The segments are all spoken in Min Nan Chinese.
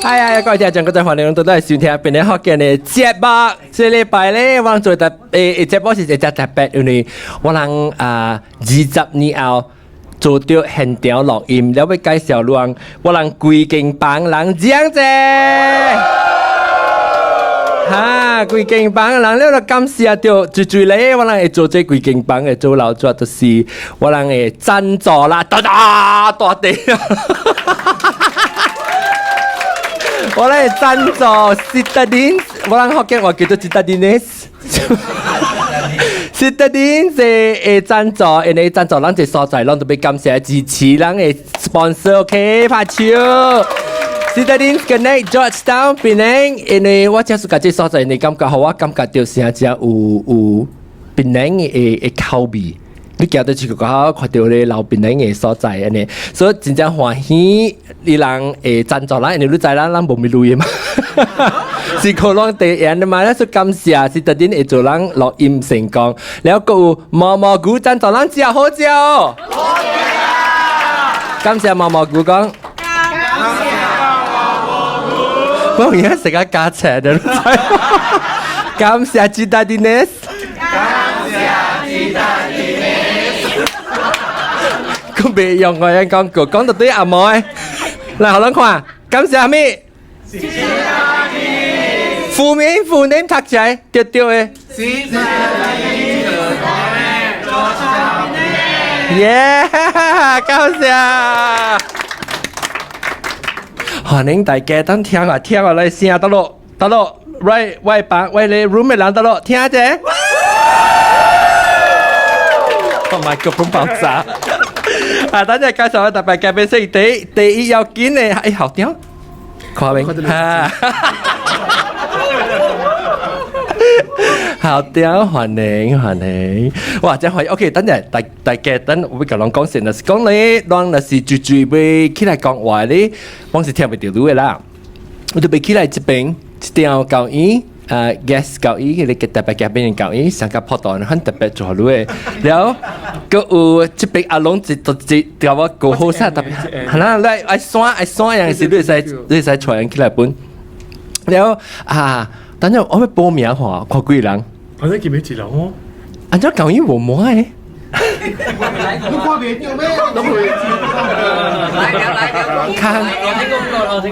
係啊，各位聽眾，各位歡迎都來收聽檳城福建的節目。這禮拜咧，我做特誒節目是一隻特別，因為我人啊20年後做著現場錄音，了欲介紹人，我人規間房人講者。哈，規間房人了就感謝著，最最咧，我人會做這規間房的做老主，就是我人的贊助啦，噠噠大地。我人的贊助 Citadines，我人福建話叫做 Citadines。Citadines 的贊助，𪜶的贊助咱這所在，攏特別感謝支持咱的 sponsor，OK，拍手。Citadines Connect Georgetown 檳城，因為我這次共這所在，你感覺，予我感覺著誠正有有檳城的口味。你行到去個較看著咧老檳城的所在按呢，所以真正歡喜伊人會贊助咱，因為你知咱咱無物鐳的嘛，是靠攏地緣的嘛，所以感謝 Citadines 會做咱錄音成功，了閣有毛毛菇贊助咱食好食哦，感謝毛毛菇講。我而家食個加菜的，感謝 Citadines。感謝 Citadines。佢未用我樣講過，講到對阿毛誒，來好人看，感謝咩？負面負面讀起來，對對的。耶！感謝。歡迎大家等聽啊聽啊來聲得咯得咯，right 我房我咧 room 的人得咯，聽者。我麥克風爆炸。啊，等陣介紹我特別嘉賓是第第一要緊的，哎，好聽，看明哈。好聽，歡迎歡迎，哇，真歡迎。OK，等陣大大家等我欲共人講先，若是講咧，人若是最最欲起來講話咧，我是聽袂著你的啦。我就欲起來這邊一定交伊。啊，guest 交伊，彼個特別嘉賓交伊，上個破道很特別做你的，了閣有這邊阿龍一一條我過好啥特別，係啦，來愛山愛山樣時，你會使帶人起來分。了啊，等陣我欲報名看，看幾人？反正見咩一人哦。按怎交伊無滿的？你看袂著咩？都會。來了來了，看。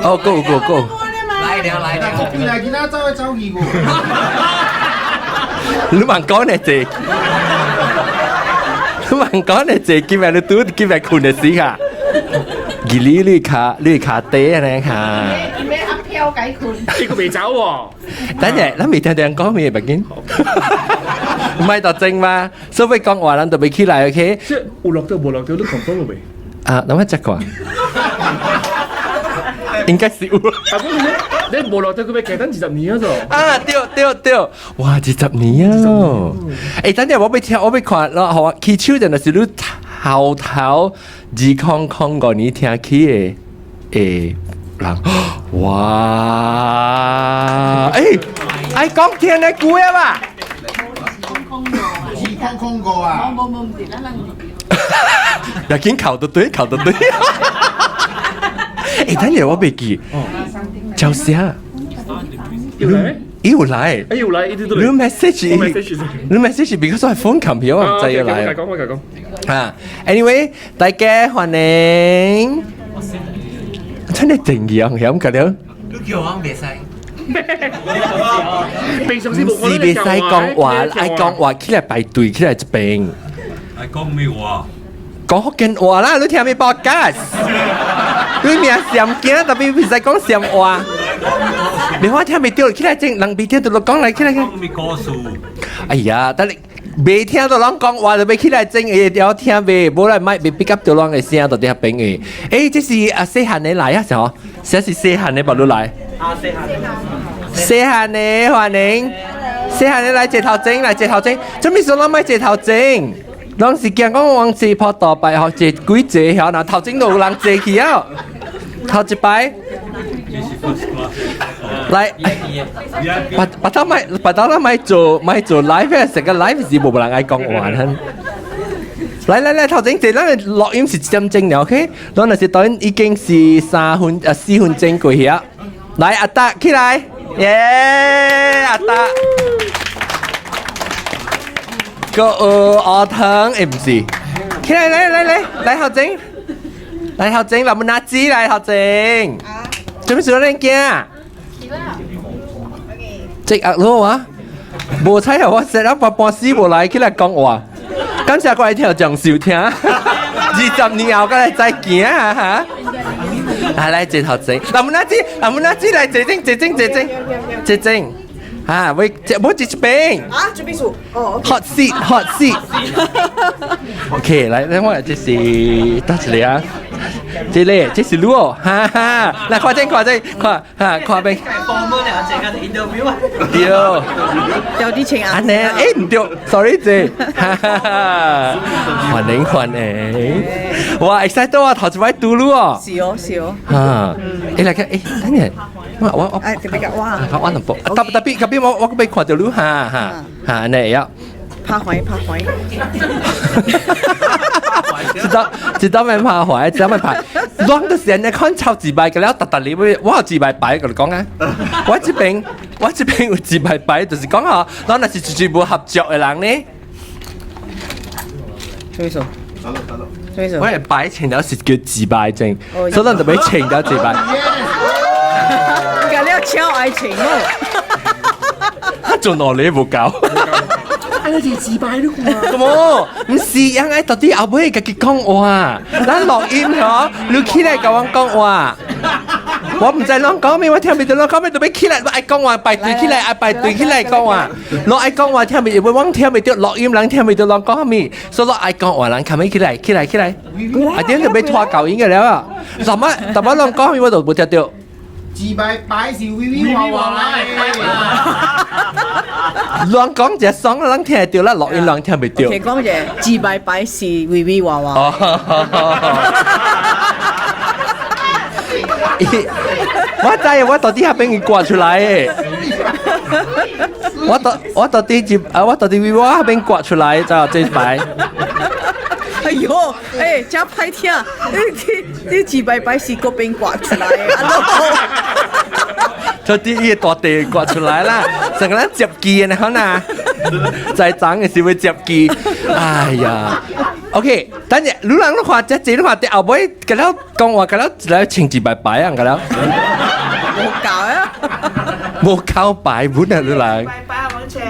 哦，go go go。來了來了。國來囡仔走來走去無？你茫講呢這？你茫講呢這？今日你拄今日睏的時下，記你你卡你卡底按呢哈。咩阿飄解睏？呢個未走喎。等陣，咱未聽到人講咩，別緊。唔係就正嘛，所以講話咱就欲起來，OK？即係有落到無落到都 confirm 未？啊，等我check 看。應該是有。啊，你無落到佢欲加等20年啊？就。啊，對對對，哇，二十年啊！欸，等陣我欲聽，我欲看，然後起手陣就是你頭頭2005年聽起的欸人，哇！欸，愛講聽的句啊吧？ 2005啊！無無無，毋是，咱人要緊考得對，考得對。欸，等陣我袂記，叫啥？有來？有來。欸，有來，一直都你 message，你 message because 我 phone 冚我毋知有來。我講，我講。啊，anyway，大家歡迎。真係定樣響個了。你叫我袂使。平常時是袂使講話，愛講話起來排隊起來這邊。愛講咩話？講福建話啦，你聽咩 podcast？你名閃驚，特別袂使講閃話。你我聽袂著，起來正人未聽著就講來起來。講咩故事？哎呀，等你未聽著人講話就欲起來整，會曉聽袂？無來麥袂 pick up 著人的聲，就佇遐邊的。欸，這是啊細漢的來啊，是吼？這是細漢的別你來。啊，細漢。細漢的歡迎，細漢的來坐頭前，來坐頭前。做咩事攏莫坐頭前？攏是驚講往這坡道拜學坐幾坐曉，若頭前都有人坐去啊。頭一擺。來，別別頭莫別頭咱莫做莫做 live 啊！成個 live 是無人愛講話。來來來，頭前坐，咱的錄音是一點鐘了，OK？咱若是當已經是3分啊4分鐘過去啊。來阿達起來，耶阿達。個阿騰，誒唔是，起來來來來來頭前，來頭前，林拿子來頭前，做咩事你驚？即壓咯啊！無彩我 set up 半死無來起來講話，感謝各位聽眾收聽，20年後閣來再見啊嚇！來來坐頭前，林拿子，林拿子來坐正坐正坐正坐正，嚇喂，無這一邊。啊，這邊數哦。 Hot seat, hot seat。OK，來，來我這是倒一個啊？這個這是你哦，哈哈。來看這看這看哈看邊。訪問啊，這個 interview 啊。對。有啲情啊。按呢，欸唔對，sorry 姐。哈哈。歡迎歡迎。哇，excited 啊，頭一擺拄你哦。是哦是哦。哈。欸來看，欸，等陣，我我我。哎，特別哇。我兩步，特特別特別我我欲看著你，哈哈哈，按呢呀。拍懷拍懷。知道知道咩拍懷，知道咩拍。攏就是按呢看超自敗個了，特特你我有自敗牌，佮你講啊。我這邊我這邊有自敗牌，就是講吼，咱若是絕對無合作的人呢。什麼意思？什麼意思？我的牌穿了是叫自敗症，所以咱就欲穿了自敗。佮你超愛情哦。他做努力無夠。啊，你是自敗你看。什麼？毋是，應該到底後尾家己講話，咱錄音嗬，你起來共我講話。我毋知攏講咩，我聽袂著攏講咩，就欲起來，愛講話排隊起來，愛排隊起來講話。攏愛講話聽袂，我聽袂著錄音，人聽袂著攏講咩，所以攏愛講話人較欲起來，起來，起來。啊，點就欲拖高音嘅了啊！什麼？什麼攏講咩，我都無聽著。自敗擺是微微娃娃來。亂講一爽，人聽會著啦，錄音人聽袂著。 OK，講者自敗擺是微微娃娃。哦，我知我到底遐邊伊掛出來的。我到我到底接啊，我到底我遐邊掛出來就這擺。哎呦，欸，真歹聽！你你自敗擺是嗰邊掛出來的，到底伊大地掛出來啦，成個人接機的可能，在場的是會接機。哎呀，OK，等陣你人你看這這你看後尾，佮了講話，佮了一來穿一擺擺啊，佮了。無夠啊！無夠擺本啊，你人。拜拜啊，王姐。係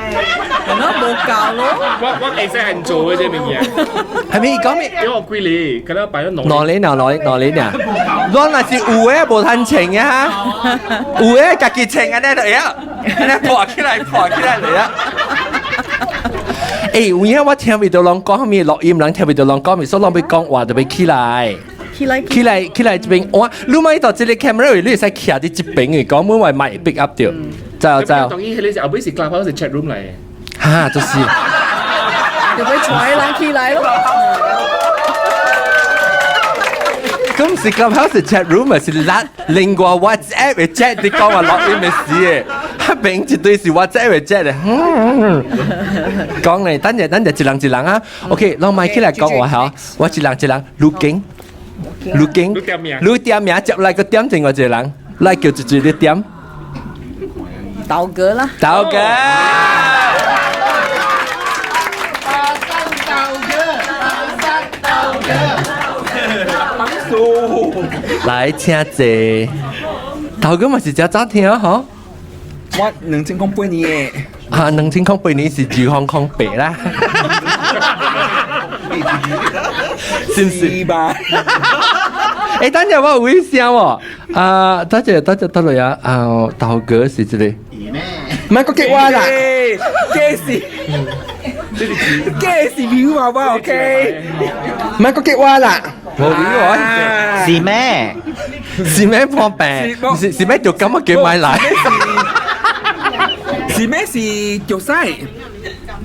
咯，無夠咯。我我會使係做嘅這物件。係咪講咩？因為我幾年，佮了擺咗兩年兩兩兩年啊！我若是有的無通穿啊，有的家己穿按呢就會曉，按呢破起來破起來就會曉。欸，有影我聽袂著人講啥物錄音，人聽袂著人講啥物，所以攏欲講話就欲起來。起來起來起來這邊，我你莫到這個 camera 位，你會使徛佇這邊的講，每位麥會 pick up 著，知道知道。當然，彼個是後尾是 clubhouse 是 chat room 來的。哈，就是。就欲揣人起來咯。咁是 clubhouse 是 chat room 是咱另外 WhatsApp 的 chat，你講話錄音的事的，彼邊絕對是 WhatsApp 的 chat 的。講咧，等陣等陣一人一人啊。OK，攏麥起來講話嚇，我一人一人，盧景，盧景，盧點名，接來個點另外一個人，來叫一一個點。豆哥啦。豆哥。巴山豆哥，巴山豆哥。來請坐，豆哥嘛是誠早聽嗬。我2008年的。啊，2008年是2008啦。是毋是？吧？欸，等陣我有一聲喎。啊，等陣等陣等落啊，啊，豆哥是這個。莫閣激我啦！假是，假是表娃娃 OK。莫閣激我啦！無表我。是咩？是咩破病？是是咩就咁啊叫買來？是咩是腳西？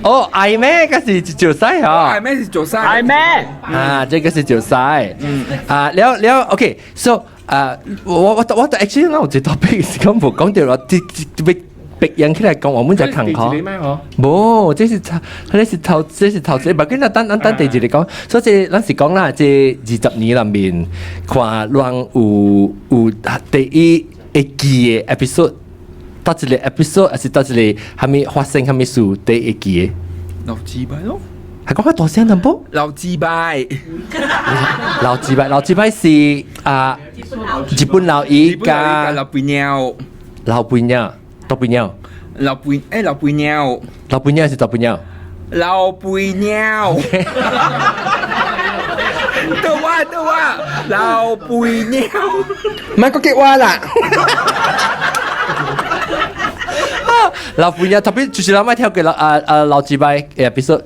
哦，係咩？嗰是腳西嗬。係咩是腳西？係咩？啊，這個是腳西。嗯。啊，了了，OK，so 啊，我我我 actually 我有一個 topic 是講無講著咯，這這欲別人起來講，我們就坎坷。無，這是頭，這是頭，這是頭，無緊啦，等等等第二個講。所以咱是講啦，這20年內面看人有有第一。會記的 episode，佗一个 episode，還是佗一个啥物發生啥物事第會記的？老幾擺咯，係講較大聲淡薄。老幾擺，老幾擺，老幾擺是啊，日本老伊佮老肥貓，老肥貓，大肥貓，老肥欸老肥貓，老肥貓是大肥貓。老肥貓。對哇對哇，老肥貓。莫閣激我啦！老肥貓特別就是咱莫跳過老啊啊老幾擺 episode，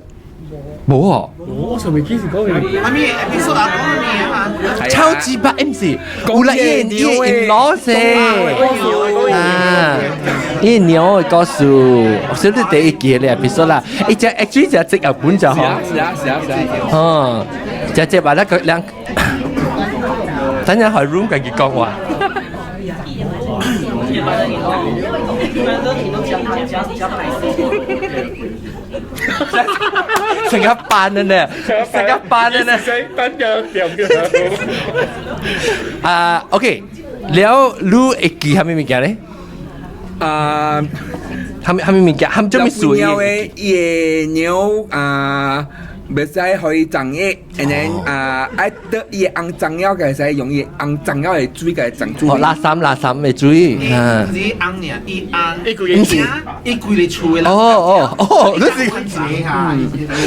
無哦。我上面幾時講嘅？啥物 episode 啊？講啥物啊？超級白唔是，有啦，伊伊因老師啊，伊貓的故事，所以你第一集咧，episode 啦，伊只 actually 只職業本就好，是啊是啊是啊，嗯，只只把那個兩，等陣去 room 家己講話。成個班的呢，成個班的呢。班嘅掉嘅。啊，OK，了你會記啥物物件咧？啊，啥物啥物物件？啥物做物事？貓的伊的貓啊，袂使予伊長液，and then 啊，愛得伊的紅髒了，會使用伊紅髒了的水共伊髒水。哦，垃圾垃圾的水。毋是紅爾，伊紅，伊規个伊規个厝的。哦哦哦，你是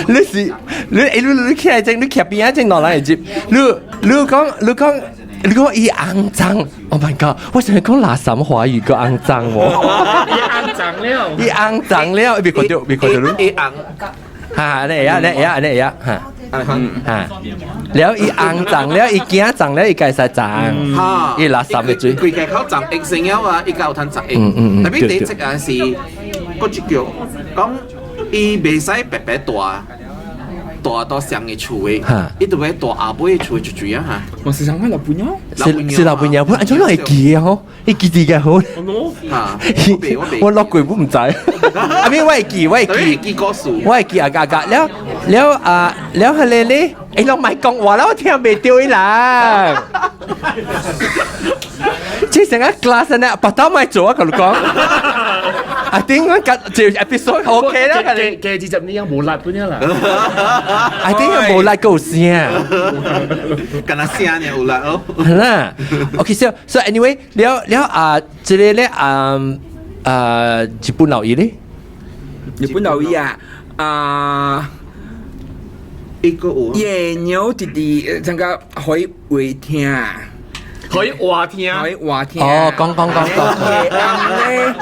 你是你欸你你起來前，你徛邊仔前兩人會接，你你講你講你講伊骯髒，Oh my god！我想講垃圾華語閣骯髒喎。伊骯髒了，伊骯髒了，未看著未看著你。伊紅。哈，你會曉，你會曉，你會曉，哈，哈，了伊骯髒了，伊囝髒了，伊家使髒，伊垃圾的水。規家口髒衛生了啊，伊才有通髒。嗯嗯嗯。特別第一隻啊是，閣一句講，伊袂使白白蹛蹛到上个厝的，伊就欲蹛後尾的厝的一水啊哈。我是想看老肥貓，是是老肥貓，不按怎會記啊吼？伊記得個好。哈，我落過我毋知。啊，咪我會記，我會記。記故事。我會記啊，嘎嘎了了啊了，彼個咧，欸，攏莫講話啦，我聽袂著伊人。這成個 class 呢，白頭莫做啊，共你講。啊，頂我甲這 episode OK 啦，加加20年無力本啦。啊，頂無力閣有聲。敢若聲爾有力哦。係啦，OK，so so anyway，了了啊，這個咧啊啊，日本老伊咧，日本老伊啊啊，伊閣有。伊的貓直直參加可以話聽。可以話聽，可以話聽。哦，講講講講。伊翁咧，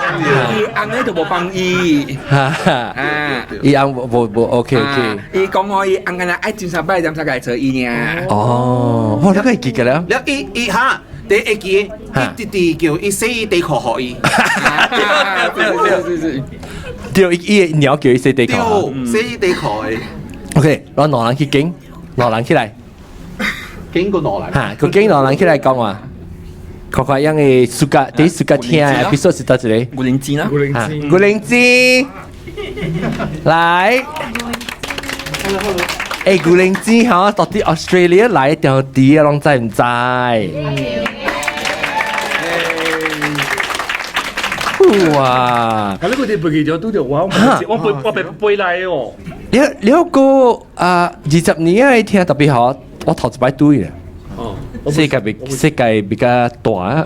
伊翁咧就無幫伊。啊，伊翁無無無，OK OK。伊講我伊翁敢若愛斟三擺斟三個做伊爾。哦，我你會記得了。了伊伊哈，第一記，伊直直叫伊洗衣底褲予伊。對對對。對，伊伊鳥叫伊洗底褲。對，洗衣底褲的。 OK，攞兩人去揀，兩人起來。揀個兩人。哈，個揀兩人起來講話。看看樣的暑假，第一暑假聽的 episode 是佗一个？古靈精啦，古靈精，古靈精，來，欸，古靈精吼，到底 Australia 來條啲啊，攏知毋知？哇！啊，你個啲背記咗都條話，我背我背背來哦。你你個啊20年愛聽特別好，我頭一擺對啊。世界比世界比較大啊！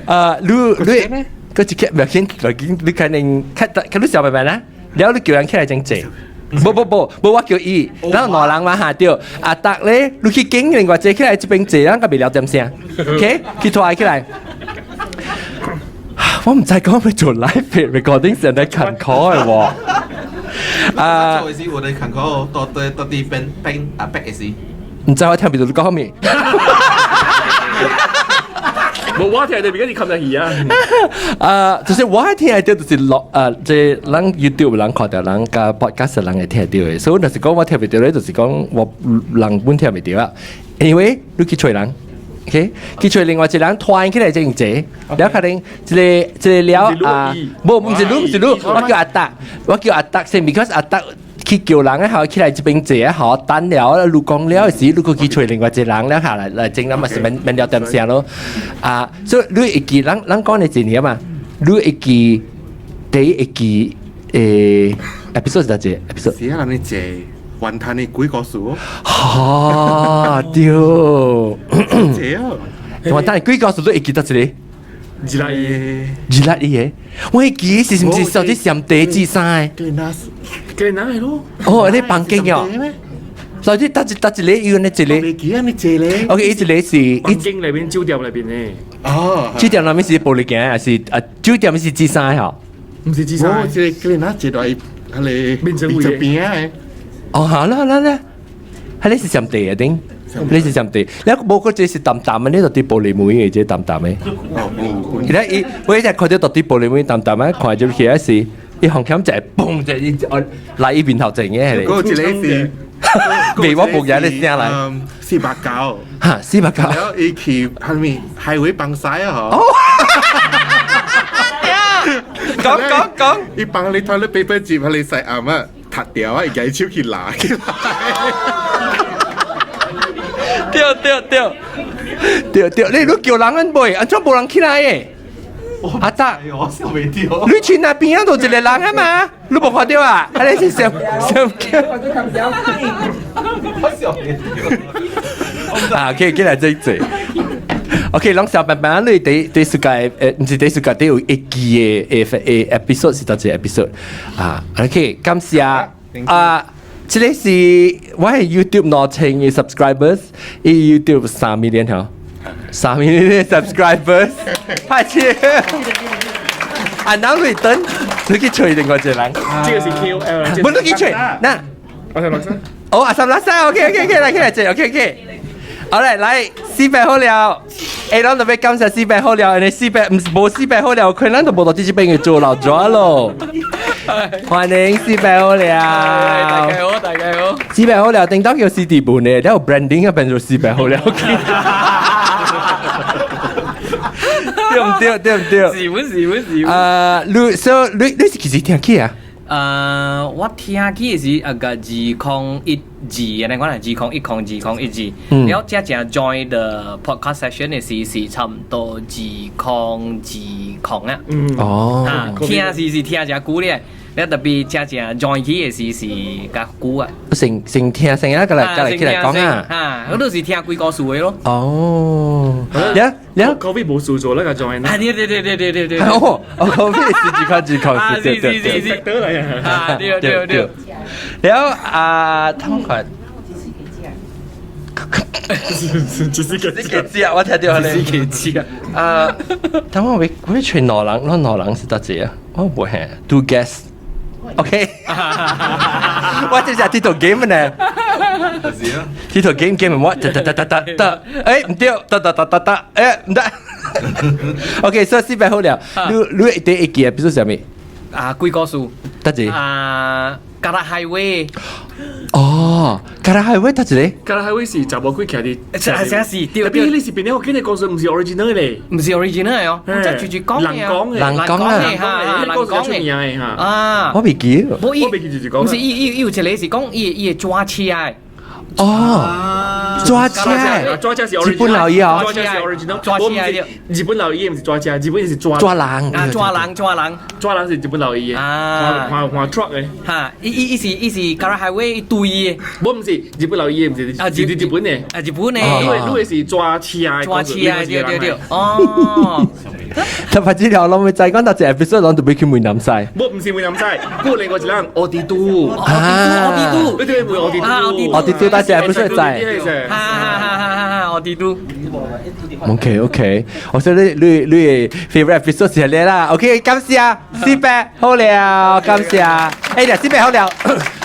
啊，你你閣一個袂要緊，袂要緊，你可能較較你小白白啦，了你叫人起來真濟。無無無，無我叫伊，然後兩人嘛哈對，阿達咧，你去揀另外一個起來這邊坐，咱閣袂聊點聲，OK？去拖起來。我毋知講欲做 live recording 時陣近可的喎。啊！做的時我哋近可到到到底邊邊啊逼的時。毋知我聽袂著你講啥物。無我聽著變你冚入去啊！啊，就是我聽得著就是落啊，這咱 YouTube 人看著人佮 podcast 人會聽著的，所以若是講我聽袂著咧，就是講我人本聽袂著啊。Anyway，你去揣人，OK？去揣另外一個人團起來這樣坐，了可能這个這个了啊，無，毋是你，毋是你，我叫阿達，我叫阿達先，because 阿達。去叫人啊，起來這邊坐啊，好等了，你講了時，你閣去揣另外一個人了下來來整，咱嘛是免免了點聲咯。啊，所以你會記咱咱講的一年嘛，你會記第一記episode 是啥子 episode？是啊，咱咧坐雲吞的鬼故事哦。哈對，坐啊！雲吞的鬼故事你會記得一個？二來一，二來一個，我會記是毋是受啲上地之三個？對，那是，佢哪係咯？哦，你房間哦。所以得一得一個，伊呢一個。未記啊，你坐咧。 OK，伊一個是房間內邊酒店內邊的。哦。酒店內面是玻璃鏡，還是啊？酒店是之三吼？毋是之三。我這個佢哪坐來，彼個變成位邊的。哦，好啦好啦啦，彼個是上地啊頂，你是上地，你無個這是淡淡的，你就佇玻璃門的這淡淡的。哦，無。伊伊我一直看到佇玻璃門淡淡的，看入去是，伊紅鉗一嘣一伊來伊面頭前的。嗰一個是，未我無嘢你聲來。 489。哈，489。然後伊去蝦米海威幫西啊嗬。講講講。伊幫你拖你 paper 紙，彼個西暗啊，踢掉啊，伊舉手去拿起來。對對對，對對，你你叫人按買，按怎無人起來的？阿達，我笑袂著。你去那邊啊，就一個人啊嘛，你無看到啊？啊，你是想想叫？我笑袂著。啊，可以過來這坐。OK，攏小白白，你第第世界毋是第世界，第有一季的誒誒 episode 是佗一個 episode 啊？OK，感謝啊。這個是我係 YouTube 2000個 subscribers，伊 YouTube 3 million 嗬，3 million subscribers，拍手。啊，嗱你等，你去揣另外一個人。這個是 KOL。唔，你去揣，嗱。阿三六三。哦，阿三六三，OK OK OK，來起來坐，OK OK。好來來，四百好了，欸，咱特別感謝四百好了，因為四百毋是無四百好了，可能咱都無到這邊嘅做老抓咯。歡迎四百好了，大家好，大家好。四百好了，頂到叫四弟本的，了 branding 啊變做四百好了。對毋對？對毋對？是本是本是。啊，你所以你你是幾時聽起啊？我聽起的是啊個2012，按呢講啦，2010 2012，了正正 join the podcast session 的時是差毋多2020啊。哦。啊，聽是是聽誠久咧，了特別正正 join 起的時是較久啊。成成聽成啊，過來過來起來講啊。啊，我都是聽鬼故事的咯。哦。了了，Covid 無事做那個 join。啊，對對對對對對對。哦，哦，Covid 是2020，對對對。得來啊。啊，對對對。了啊，他們看。只是個只個我聽到咧。只個字啊，他們會會揣兩人，咱兩人是佗一個啊？我無嘿，two guests。OK，我這是鐵頭 game 呢。是啊。鐵頭 game game 我噠噠噠噠噠噠，欸毋對，噠噠噠噠噠，欸毋得。OK，所以四百好了。你你第一集比如啥物？啊，鬼故事。佗一個？啊，Karak Highway。哦，Karak Highway 佗一個？Karak Highway 是查某鬼徛佇，是是是，對對。你是邊個？我見你講說毋是 original 咧，毋是 original 哦，這就是講人講的，人講啊，人講的的啊，我未記，無伊，我未記就是講，毋是伊伊伊有一個是講伊伊會抓車的。哦，抓車，抓車是日本老爺哦，抓車是 original，抓車對。日本老爺毋是抓車，日本是抓抓人，啊抓人抓人，抓人是日本老爺啊，換換 truck 的，哈，伊伊伊是伊是 Karak Highway 對的，無毋是日本老爺毋是，啊是日本的，啊日本的，因為因為是抓車，抓車對對對，哦。特別這條攏會知講到一 episode 攏就欲去閩南西。無毋是閩南西，過另外一人奧迪都，啊，奧迪都，你對問奧迪都，奧迪都但是 episode 知。哈哈哈哈哈，奧迪都。 OK OK，我說你你你的 favorite episode 是你啦。OK，感謝四百好了，感謝。哎呀，四百好了。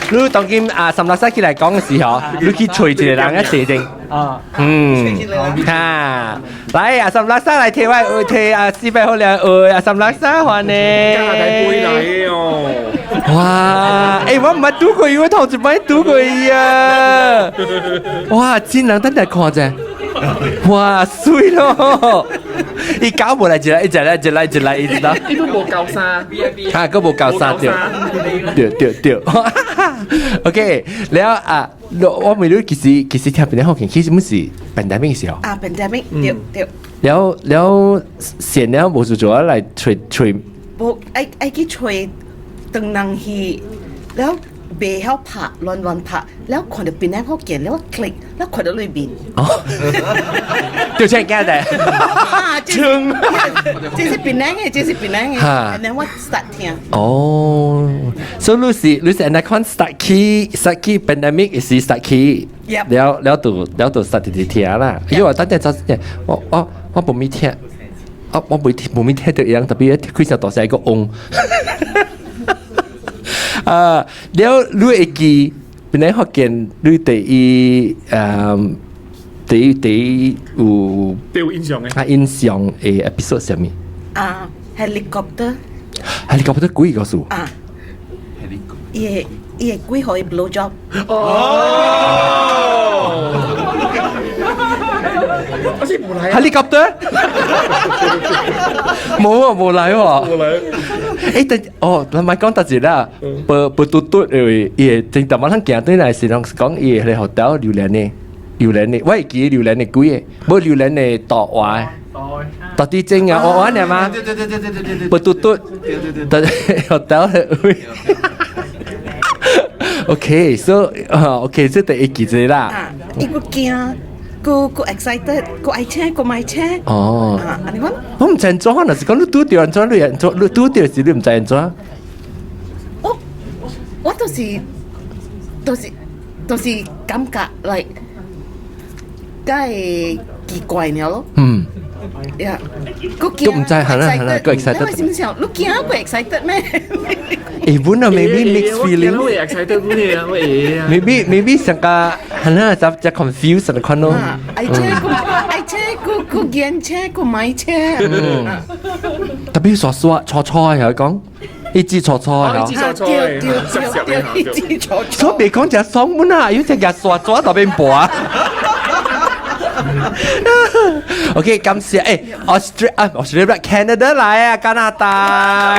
你當今啊，三六三起來講的時候，你去揣一個人啊坐定。啊，嗯，哈，來阿三六三來提我提啊四百好了，阿三六三歡迎。加拿大飛來哦。哇，欸，我毋捌拄過伊，我頭一擺拄過伊啊！哇，真人等下看者，哇，媠咯！伊搞無來一來，一來一來一來，一直到。伊都無交衫，哈，閣無交衫對，對對對。OK，了啊，我問你其實聽邊個好其實毋是 pandemic 時候。啊，pandemic 對對。了了，先了無做做來揣揣。無愛愛去揣當人去，了袂曉拍，亂亂拍，了看著邊個福建，了 click，了看到裏面。哦，就這樣的。啊，這是檳城的，這是檳城的，然後我 start 聽。哦，所以你是按呢款 start 起 pandemic 是 start 起，了了就了就 start 直聽啦。因為我等陣早我無咪聽，我無聽無咪聽到一樣，特別開聲大聲個嗡。啊，了你會記檳城福建，你第一有有印象的，啊印象的 episode 啥物？啊，helicopter。 helicopter 幾個數？啊，伊會鬼予伊 blow job。哦，我是無來 helicopter？冇啊，冇來喎。無來。欸，但哦，咱莫講特一啦，無無嘟嘟，因為伊會正淡仔咱行轉來是攏是講伊會學到榴蓮的，榴蓮的，我會記得榴蓮的幾個，無榴蓮的大話，到底真啊，我我念嗎？對對對對對對對對。無嘟嘟，對對對對學到。OK，so OK，這第一記者啦。啊，伊閣驚，閣閣 excited，閣愛請，閣莫請。哦。啊，按呢款。我毋知按怎，若是講你拄著按怎，你按怎，你拄著時你毋知按怎。我就是感覺 like，梗係奇怪了咯。呀，閣驚。都毋知係啦係啦，閣 excited。你為什麼你驚會 excited 咩？欸，本啊，maybe mixed feeling。我會 excited 本啊，我會啊。 Maybe 上個係啦，就就 confused 的款咯。愛請閣愛請閣閣驚請閣莫請。特別傻傻錯錯係講，一支錯錯係。一支錯錯，對對對，一支錯錯。所以袂講食爽本啊，有隻牙刷刷特別薄。OK，感謝欸，Australia 啊，Australia Canada 來啊，加拿大。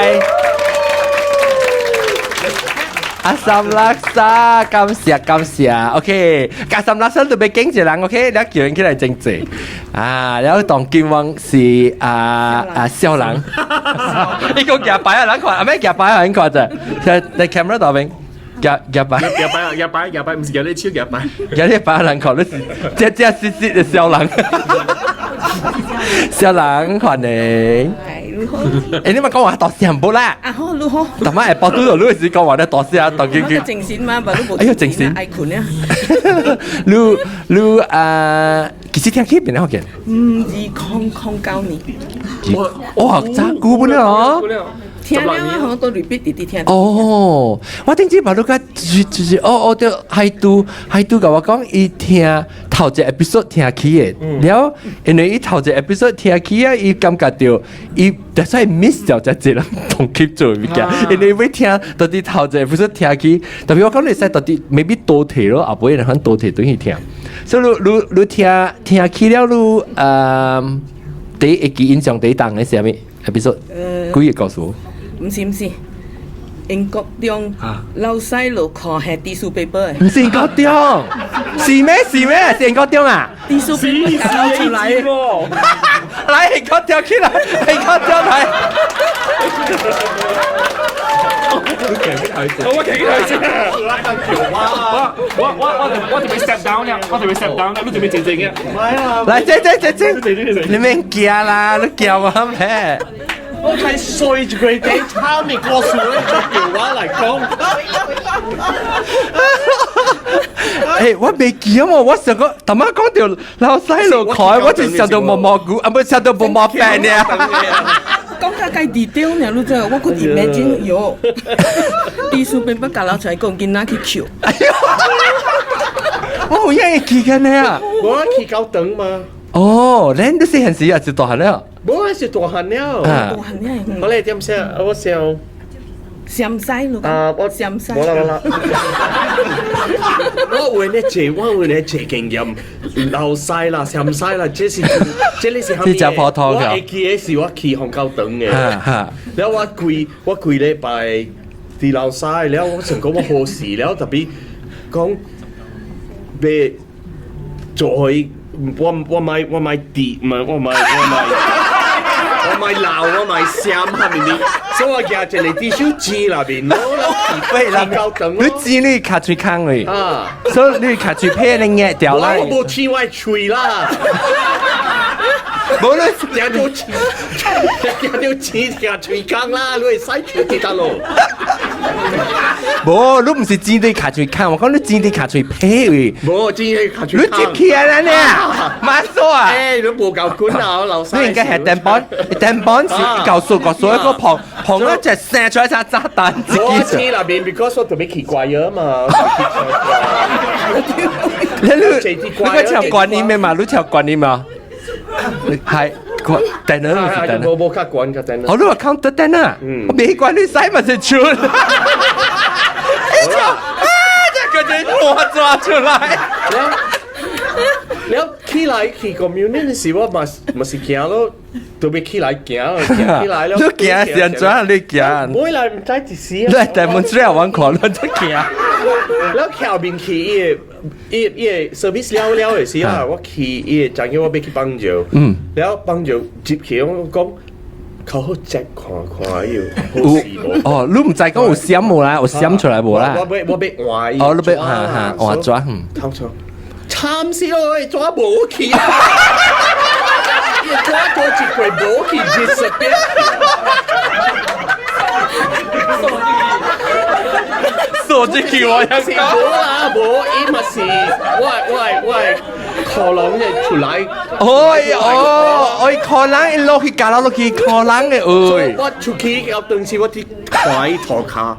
阿三拉沙，感謝感謝，OK，阿三拉沙特別經一人，OK，你叫人起來整濟啊，然後當金王是啊啊小人，你講夾擺啊人看，阿咩夾擺啊人看啫，在在 camera 度邊夾夾擺，夾擺啊夾擺夾擺，毋是夾你手夾擺，夾你擺人看，你是這這實實的小人，小人歡迎。欸，你咪講話大聲唔啦？啊好，你好。逐擺下晡拄著你時講話咧大聲，當緊緊。精神嘛，無你無。哎喲，精神。愛睏啊。你你啊，幾時聽起邊個福建？嗯，2009年。哇，真久本了。聽了好多 repeat 直直聽。哦，我頂次把你個就是哦哦對，海都海都共我講，伊聽頭一 episode 聽起的，了因為伊頭一 episode 聽起啊，伊感覺著伊就算 miss 掉這一人同級做物件，因為欲聽到底頭一 episode 聽起，特別我講你使到底 maybe 多提咯，後尾人肯多提轉去聽，所以你你你聽聽起了你第一記印象第一檔的是啥物 episode？幾個故事？毋是毋是，英國中老細路看係 tissue paper 毋是英國中，是咩是咩？是英國中啊？tissue paper 搞出來，來英國中起來，英國中來。我企佢先。我準備 step down 了，我準備 step down 了，你準備靜靜嘅。來，這這這這，你免驚啦，你驚我咩？我係隨住佢哋參與過數咧，就叫我嚟講。欸，我袂記啊嘛，我上個頭仔講著老細路開，我就想到毛毛菇，啊，不想到毛毛飯呢。講較介 detail 呢，你知我閣 imagine 喲，tissue paper 夾落出來，講囡仔去抾。我有影會記得呢啊！我去到長嘛。哦，恁你細漢時也是大漢了。我是大漢了。大漢了。我來點寫，我想。陝西咯。啊，我陝西。無啦無啦。我有咧坐，我有咧坐經驗，老西啦、陝西啦，這是這裡是蝦米？這食普通我會記的是我去紅高長的。然後我規我規禮拜佇樓西了，我想講我好事了，特別講欲做予我我莫滴嘛，我莫鬧，我莫閃哈咪咪，所以我舉一个 tissue 紙內面咯，喂，嗱，夠等你剪你跤喙空嘞，啊，所以你跤喙皮你壓掉啦。我無黐我喙啦。無你聽到黐，聽到黐聽喙空啦，你會使喙佇佗落？無，你毋是剪你跤喙空，我講你剪你跤喙皮位。無剪你跤喙你接起來啦呢？馬蘇啊！欸，你無夠滾啊！我老細。你應該係電板，電板是一嚿數個數一個旁旁一隻射出來隻炸彈。我黐那邊，because 我特別奇怪啊嘛。你個唱觀音的嘛？你唱觀音嘛？係電腦是電腦。無無較懸較電腦。好，你話 count 得電啊？我沒關你使嘛是出。一跳啊！這個人我抓出來。了起來去 communion 的時，我嘛嘛是行咯，特別起來行，行起來了。你行是按怎？你行？唔會啦，毋知一時。你係大門出來玩看，你再行。了後面去伊个伊伊个 service 了了的時啊，我去伊个站叫我欲去放尿。了放尿入去，我講較好 check 看看有好事無？哦，你毋知講有閃無啦？有閃出來無啦？我欲換伊。哦，你欲哈哈換紙？嗯。頭錯。慘死咯！紙無去啊！伊紙多一塊無去，disappear。傻子叫我一是無啦，無伊嘛是我可能嘅出來。哦哦，哦，可能伊落去加落去可能嘅，哎。我出去後當時我去看伊塗跤，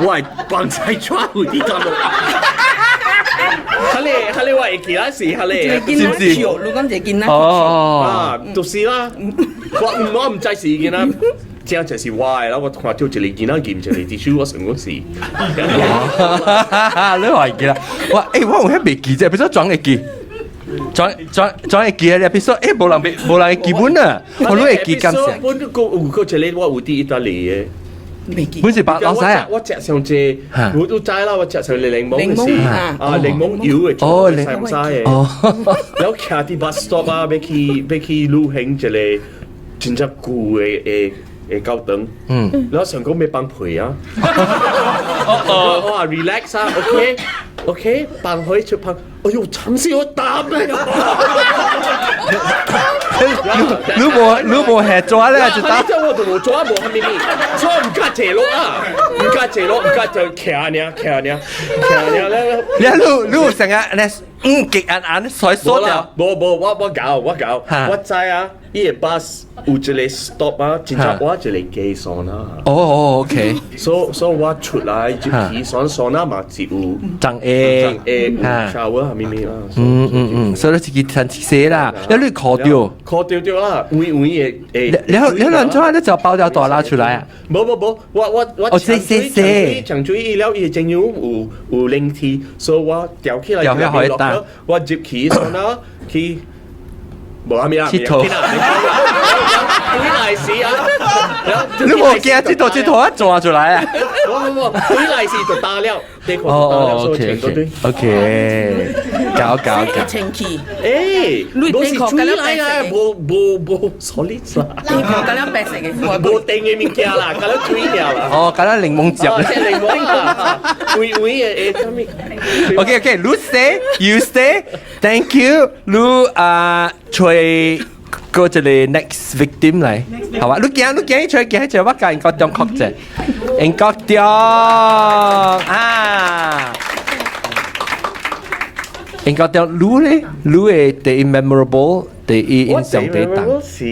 我係放在紙有佇佗落。哈咧哈咧，我會記得是哈咧，是唔是？你講一個囡仔哦，啊，就是啦。我毋知是囡仔，這就是我的啦。我看到一個囡仔含一個 tissue，我想講是。你話記啦？我欸，我有遐袂記啫，比如說裝會記，裝裝裝會記啊！比如說欸，無人袂無人會記本啊，我你會記感謝。本個有個一個我有佇意大利的。本是白老師啊！我食上濟，我都知啦。我食上個檸檬是啊，檸檬油的，哦，檸檬的。哦，然後徛佇 bus stop 啊，欲去欲去旅行一个真正舊的的的教堂。然後想講欲放屁啊！我話 relax 啊，OK OK，放屁出放，哎呦，慘死我膽啊！你無你無下抓咧，就打。這我就無抓無蝦米物，所以毋敢坐落啊，毋敢坐落，毋敢就徛爾徛爾徛爾咧。你你你有成日咧，嗯，極硬硬水縮掉。無無，我搞我搞，我知啊，伊个 bus 有一个 stop 啊，真正我一个加線啊。哦哦，OK。所以我出來入去線線啊嘛是有長 A 長 A 有 shower 蝦米物啦。嗯嗯嗯，所以你自己趁洗啦，你你考掉。考掉掉啦，微微的會。然後然後怎啊？你就包掉大拉出來啊？無無無，我哦，洗洗洗，長水伊了，伊個精油有有靈氣，所以我吊起來，吊起來可以打。我入去線啊去。無蝦米啊，佚佗。回來時啊，你無驚這套這套啊抓出來啊？無無無，回來時就打了，哦，OK OK OK，搞搞搞。清氣。欸，你無是水來啊，無無無 solid 啦。底褲敢了白色的，無定的物件啦，敢了水了啦。哦，敢了檸檬汁。檸檬啊，微微的會啥物？OK OK，你 say you say，thank you，你啊揣過一個 next victim 來，好吧？你行你行，揣行揣，我教英國中國者，英國中啊，英國中，你咧，你的第一 memorable，第一印象第一檔是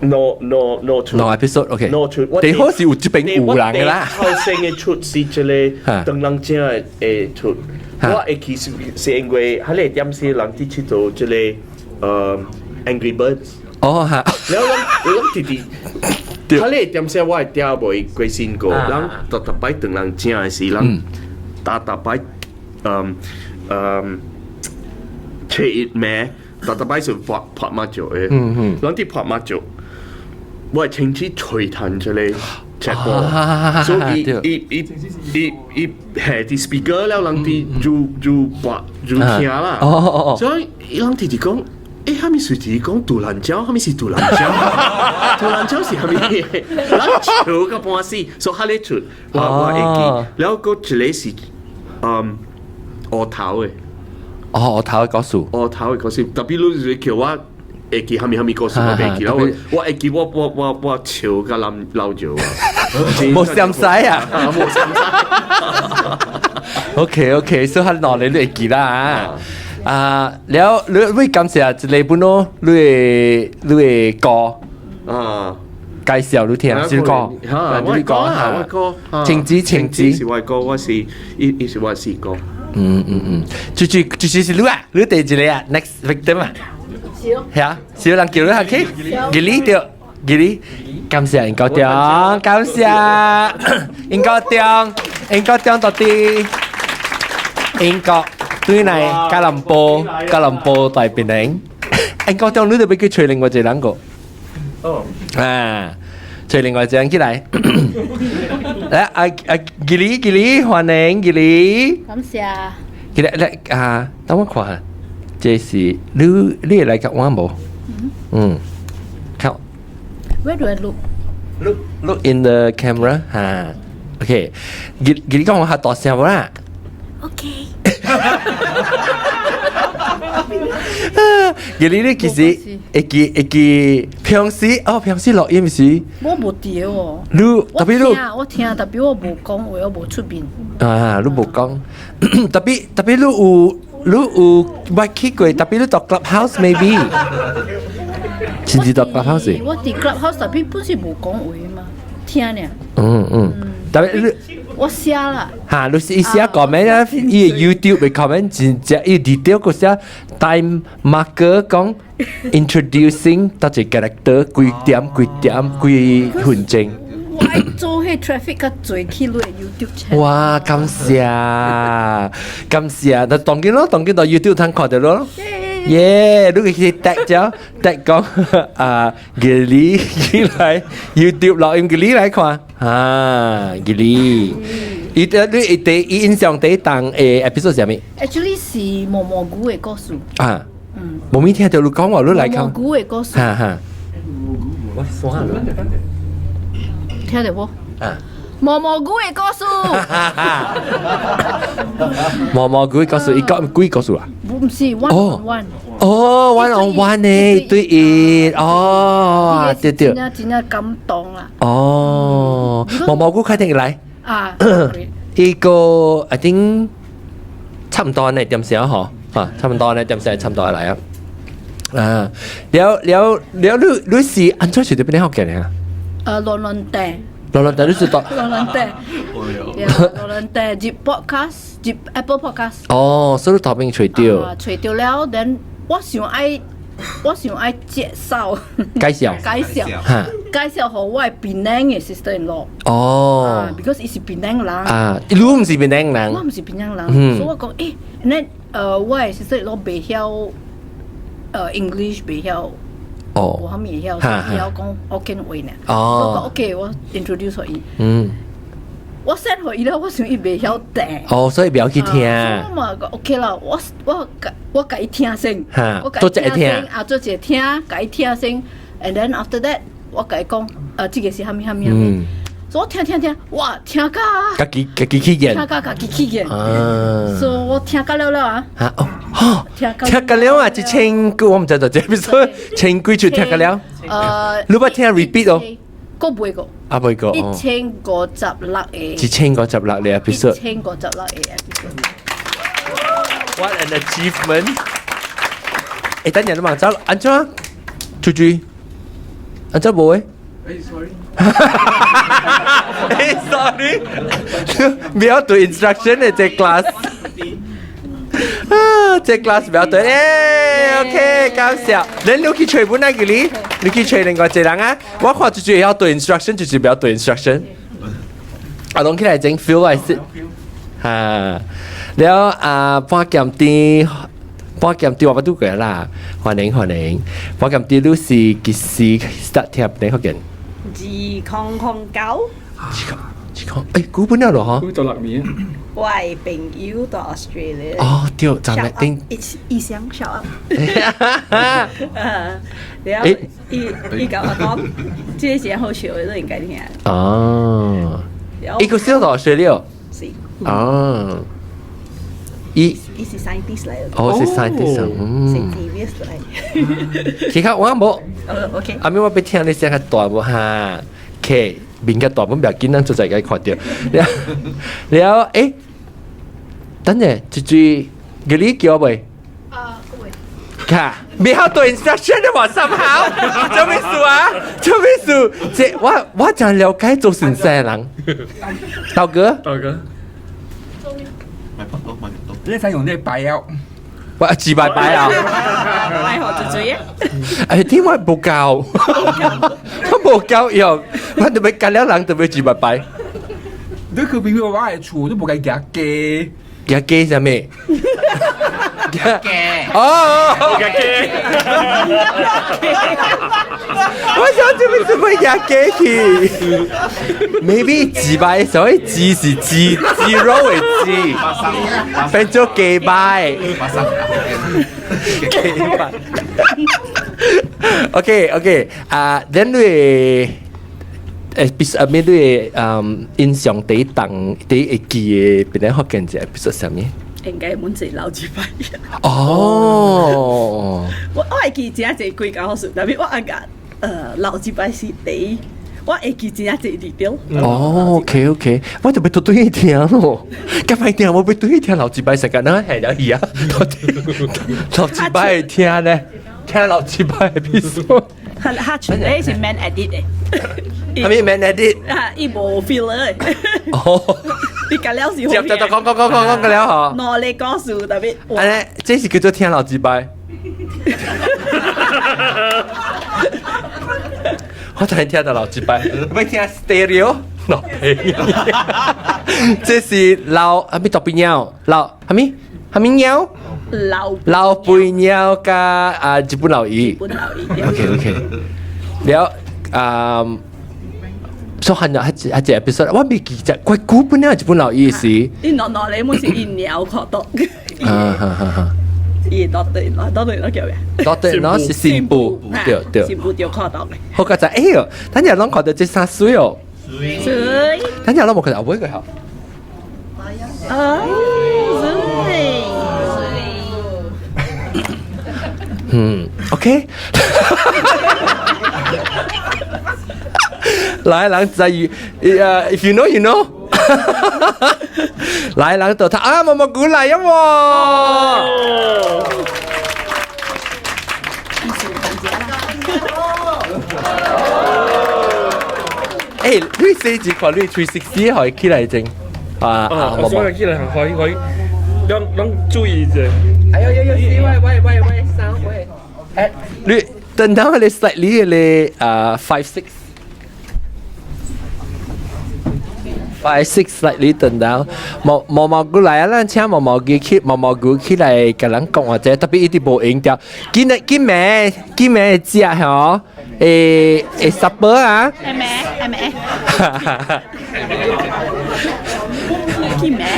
no no no no episode，OK， no 出，第好是有這邊有人的啦。後生的出是一個當人正的出，我會記是是因為彼個點時人佇佚佗這個Angry Birds。哦哈，然後咱咱弟弟，彼個點時我會聽袂過身過，咱逐逐擺當人正的時，咱逐逐擺切一暝，逐逐擺是拍拍麻將的，咱佇拍麻將，我的親戚吹彈一個。chatbot，所以伊伊伊伊下佇 speaker 了，人佇就就播就聽啦。所以伊人直直講，欸，啥物隨時講杜蘭蕉，啥物是杜蘭蕉？杜蘭蕉是啥物？咱笑到半死，所以哈咧出，我會記。了閣一个是，烏頭的。哦，烏頭的故事。烏頭的故事，特別你是叫我會記啥物啥物故事，我袂記。我會記我笑甲流流尿啊！無相使啊！無相使。 OK OK，所以較兩个你會記啦。啊，了你你感謝一個本咯，你的歌介紹你聽，是歌，我的歌啊，我的歌，晴子晴子是我的歌，我是伊伊是我的四哥。嗯嗯嗯，就是你啊，你第一個啊，next victim 啊，係啊，少人叫你下去，吉利對，吉利，感謝殷高中，感謝殷高中，殷高中到底英國對來吉隆坡，吉隆坡大檳城，殷高中你都欲去揣另外一個人個，哦，啊，揣另外一個人起來，來啊啊，吉利吉利，歡迎吉利，感謝。吉利來啊，等我看，這是你你會來共我無？嗯，看。 Where do I look? Look look in the camera 哈，OK，吉吉利講我較大聲無啦？ OK。吉利你其實會記會記平時哦，平時錄音時，我無佇哦。你特別你我聽，特別我無講話，我無出面。啊，你無講，特別特別你有捌去過，特別你到 clubhouse maybe，親自到 clubhouse。我佇 clubhouse 特別本是無講話嘛，聽爾。嗯嗯，特別你。我寫啦。嚇，你是伊寫 comment 啊？伊 YouTube 的 comment 真正伊 detail 個寫 time marker 講 introducing 到一個 character 幾點幾點幾分鐘。我愛做彼 traffic 較濟去你的 YouTube channel。哇，感謝感謝，那當然咯，當然到 YouTube 通看到咯。耶！你去 tag 咗 tag 講啊，吉利起來 YouTube 錄音吉利來看啊，吉利。伊你伊第伊印象第一檔的 episode 是啥物？ Actually 是毛毛菇的故事。啊，無咪聽到你講話，你來看。毛毛菇的故事。哈哈。我算了。聽到無？啊。毛毛菇的故事。毛毛菇的故事，伊講幾故事啊？唔是 one on one。哦，one on one 呢，對伊，哦，對對。真正真正感動啦。哦，毛毛菇開定來。啊。伊個 I think 差唔多呢點時嗬，啊，差唔多呢點時差唔多來啊。啊，了了了，你你是按怎是佇邊學嘅啊？亂亂地。亂亂地你是到。亂亂地。亂亂地入 podcast，入 Apple Podcast。哦，所以你頭邊揣著。啊，揣著了，then 我想愛介紹。介紹。介紹。介紹予我的檳城的 sister in law。哦。 Because 伊是檳城人。啊，你毋是檳城人。我毋是檳城人，所以我講，欸，那我的 sister in law 袂曉English 袂曉。哦。無啥物會曉，所以伊曉講福建話呢。哦。我講 OK，我 introduce 予伊。我 send 予伊了，我想伊袂曉聽。哦，所以袂曉去聽。我嘛講 OK 啦，我共伊聽先。我做一個聽。啊，做一個聽，共伊聽先。And then after that，我共伊講，這個是啥物啥物啥物。所以我聽聽聽，哇，聽甲。家己家己起見。聽甲家己起見。所以我聽甲了了啊。啊哦，聽甲了啊，一千句我毋知道，這邊千幾句聽甲了。你捌聽 repeat 哦？閣袂過。啊，袂過。1056個。1056個 episode。1056個 episode。 What an achievement！欸，等陣你望走，按怎？豬豬，按怎無誒？欸，sorry。欸，sorry，不要讀 instruction 的這 class。啊，這 class 不要對。欸，OK，感謝。你去揣本來給你，你去揣另外一個人啊。我看豬豬會曉讀 instruction，就是不要讀 instruction。啊，攏起來整 feel 來是。哈，了啊，半劍甜，半劍甜我捌拄過啦，歡迎歡迎。半劍甜你是幾時 start 聽檳城福建？2009。二空，欸，久本了咯嗬。做六年。我的朋友到 Australia。哦，對，站喺頂。一異鄉小啊。然後伊伊共我講，這個是好笑的，你應該聽。哦。伊個小到 Australia。是。哦。伊伊是 scientist 來的。哦，是 scientist，嗯。是 serious 來。其實我無。哦，OK。阿咪我欲聽你聲較大無哈？OK，面較大本不要緊，咱做在該看著。了了，欸，等下，這句給你叫未？啊，會。卡，未曉對 instruction 的話 somehow，做咩事啊？做咩事？這我我真了解做先生人。道哥。道哥。你使用呢個擺啊？我自拜拜啊！拜學做做嘢。哎，點解無夠？我無夠用，我特別隔了人特別自拜拜。你去邊個我的厝都無共行街。行街啥物？行街。哦，行街。我想做咩做咩行街去？Maybe 自拜，所以字是字 zero 的字，變做假拜。假拜。OK OK，啊，then 你誒，必啊咩？你嗯印象第一檔第一會記的，邊個福建這 episode 啥物？應該滿一老一擺。哦。我我會記真濟幾個故事，但是我阿個老一擺是第一，我會記真濟 detail。哦，OK OK，我就欲對對聽咯，今擺聽我欲對聽老一擺時間，那係了去啊，老一擺聽咧，聽老一擺的 episode。他他全咧是 man edit 的。係咪 man edit？啊，伊無 filler 的。哦。你講了是。接接就講講講講講個了嗬。兩個故事特別。按呢，這是叫做聽老一擺。我突然聽到老一擺，欲聽 stereo，老屁。這是老啥物大肥貓，老啥物啥物貓？老老肥貓佮啊日本老姨。日本老姨。 OK OK。了啊，所以係係係隻 episode，我未記得，怪久本了日本老姨是。伊喏喏咧，滿是伊貓看到。啊哈哈哈。伊到對，到對，叫咩？到對，喏是新婦，對對。新婦就看到嘅。好個就哎喲，等陣攏看到這衫水哦。水。等陣攏無看到後尾個吼。啊，水。嗯，OK。來，人在於，if you know you know。來，人就他啊，毛毛菇來呀喎。欸，你四字看你 360可以起來整啊啊！我想起來可以可以，攏攏注意者。哎呦呦呦！喂喂喂喂，三喂。欸，你等到你 slightly 咧啊 five six。five six slightly 等到毛毛毛菇來啊！咱請毛毛菇起毛毛菇起來，共人講話者，特別伊直無閒掉。今日今暝今暝食吼，會會 supper 啊？係咩？係咩？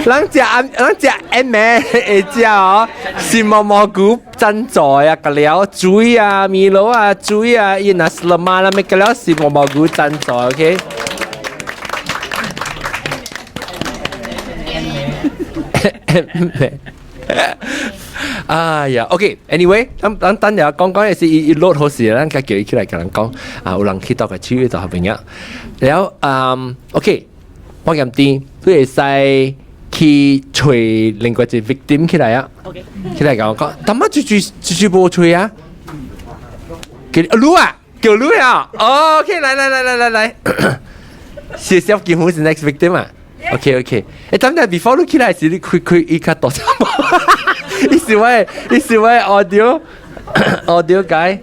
咱食暗，咱食暗暝會食哦，是毛毛菇贊助啊，個了水啊，米露啊，水啊，伊若是了嘛，那咪個了是毛毛菇贊助，OK？哎呀，OK，anyway，咱咱等下講講的是伊伊落好時，咱共叫伊起來共人講，啊，有人去到個手就好朋友。然後，嗯，OK，我驗啲，你會使去揣另外一個 victim 起來啊，起來共我講，但乜住住住住無揣啊？叫你啊，叫你啊，OK，來來來來來來，謝謝金虎是 next victim 啊。OK OK，欸，等下 before 你起來時，你開開伊較大聲無？伊是我，伊是我 audio audio 解。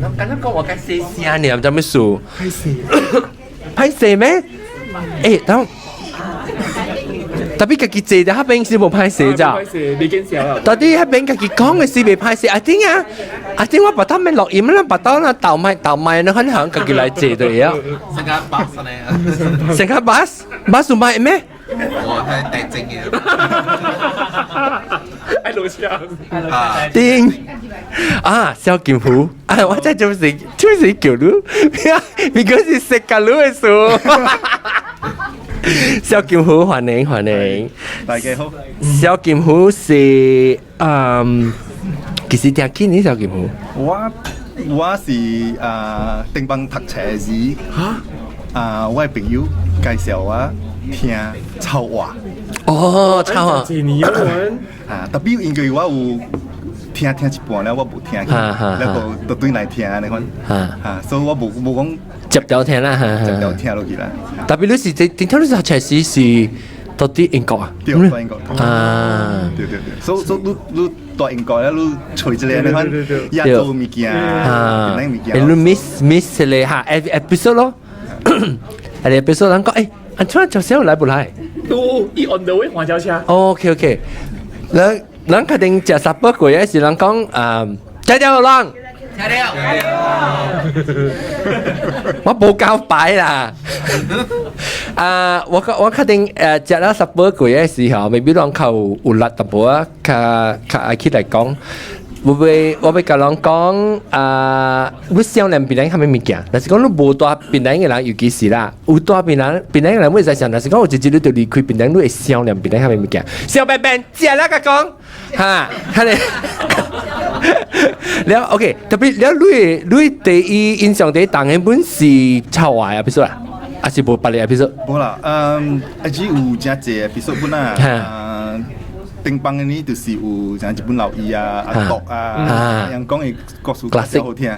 我剛剛講我該細聲呢，唔知咩事。歹勢，歹勢咩？欸，等，特別家己坐在彼邊是無歹勢咋？歹勢，你見笑啦。到底彼邊家己講的是袂歹勢？I think 啊，啊，這我把他們錄音啦，把到那倒賣倒賣，那很行，自己來坐對啊。成架巴士呢？成架巴士，巴士賣咩？我係地精嘅。愛錄像。叮啊，蕭金虎啊，我這就是叫你，because 是食甲你的事。蕭金虎，歡迎歡迎。大家好。蕭金虎是其實聽見你蕭金虎？我是啊，頂班讀冊時，啊，我的朋友介紹我聽臭話。哦，臭話。啊，特別因為我有聽聽一半了，我無聽去，然後就對來聽按呢款。啊，所以我無講接掉聽啦，接掉聽落去啦。特別你是這頂頭你是讀冊時是到佇英國啊？對，在英國。啊，對對對，所以你蹛英國了，你揣一个按呢款亞洲物件，啊，物件。你 miss miss 咧哈，episode 咯，係 episode 人講，安怎就少來不來？哦，伊 on the way 換轎車。 OK OK，人人確定食三百過是人講啊，食了人。食了。我無交牌啦。啊，我確定食了十八過的時候，maybe 攏較有力淡薄仔，較較愛起來講。我欲共人講啊，你想念檳榔啥物物件？若是講你無蹛檳榔的人，尤其是啦，有蹛檳榔檳榔的人，會使想，若是講有一日你著離開檳榔，你會想念檳榔啥物物件？小便便，食了共講，哈，哈咧。了 OK，特別了你第一印象第一當然本是臭話啊，比如說啦，還是無別个比如說？無啦，嗯，啊只有誠濟 episode 本啊。頂班的呢，就是有像日本老醫啊、阿獨啊，樣講的故事較好聽。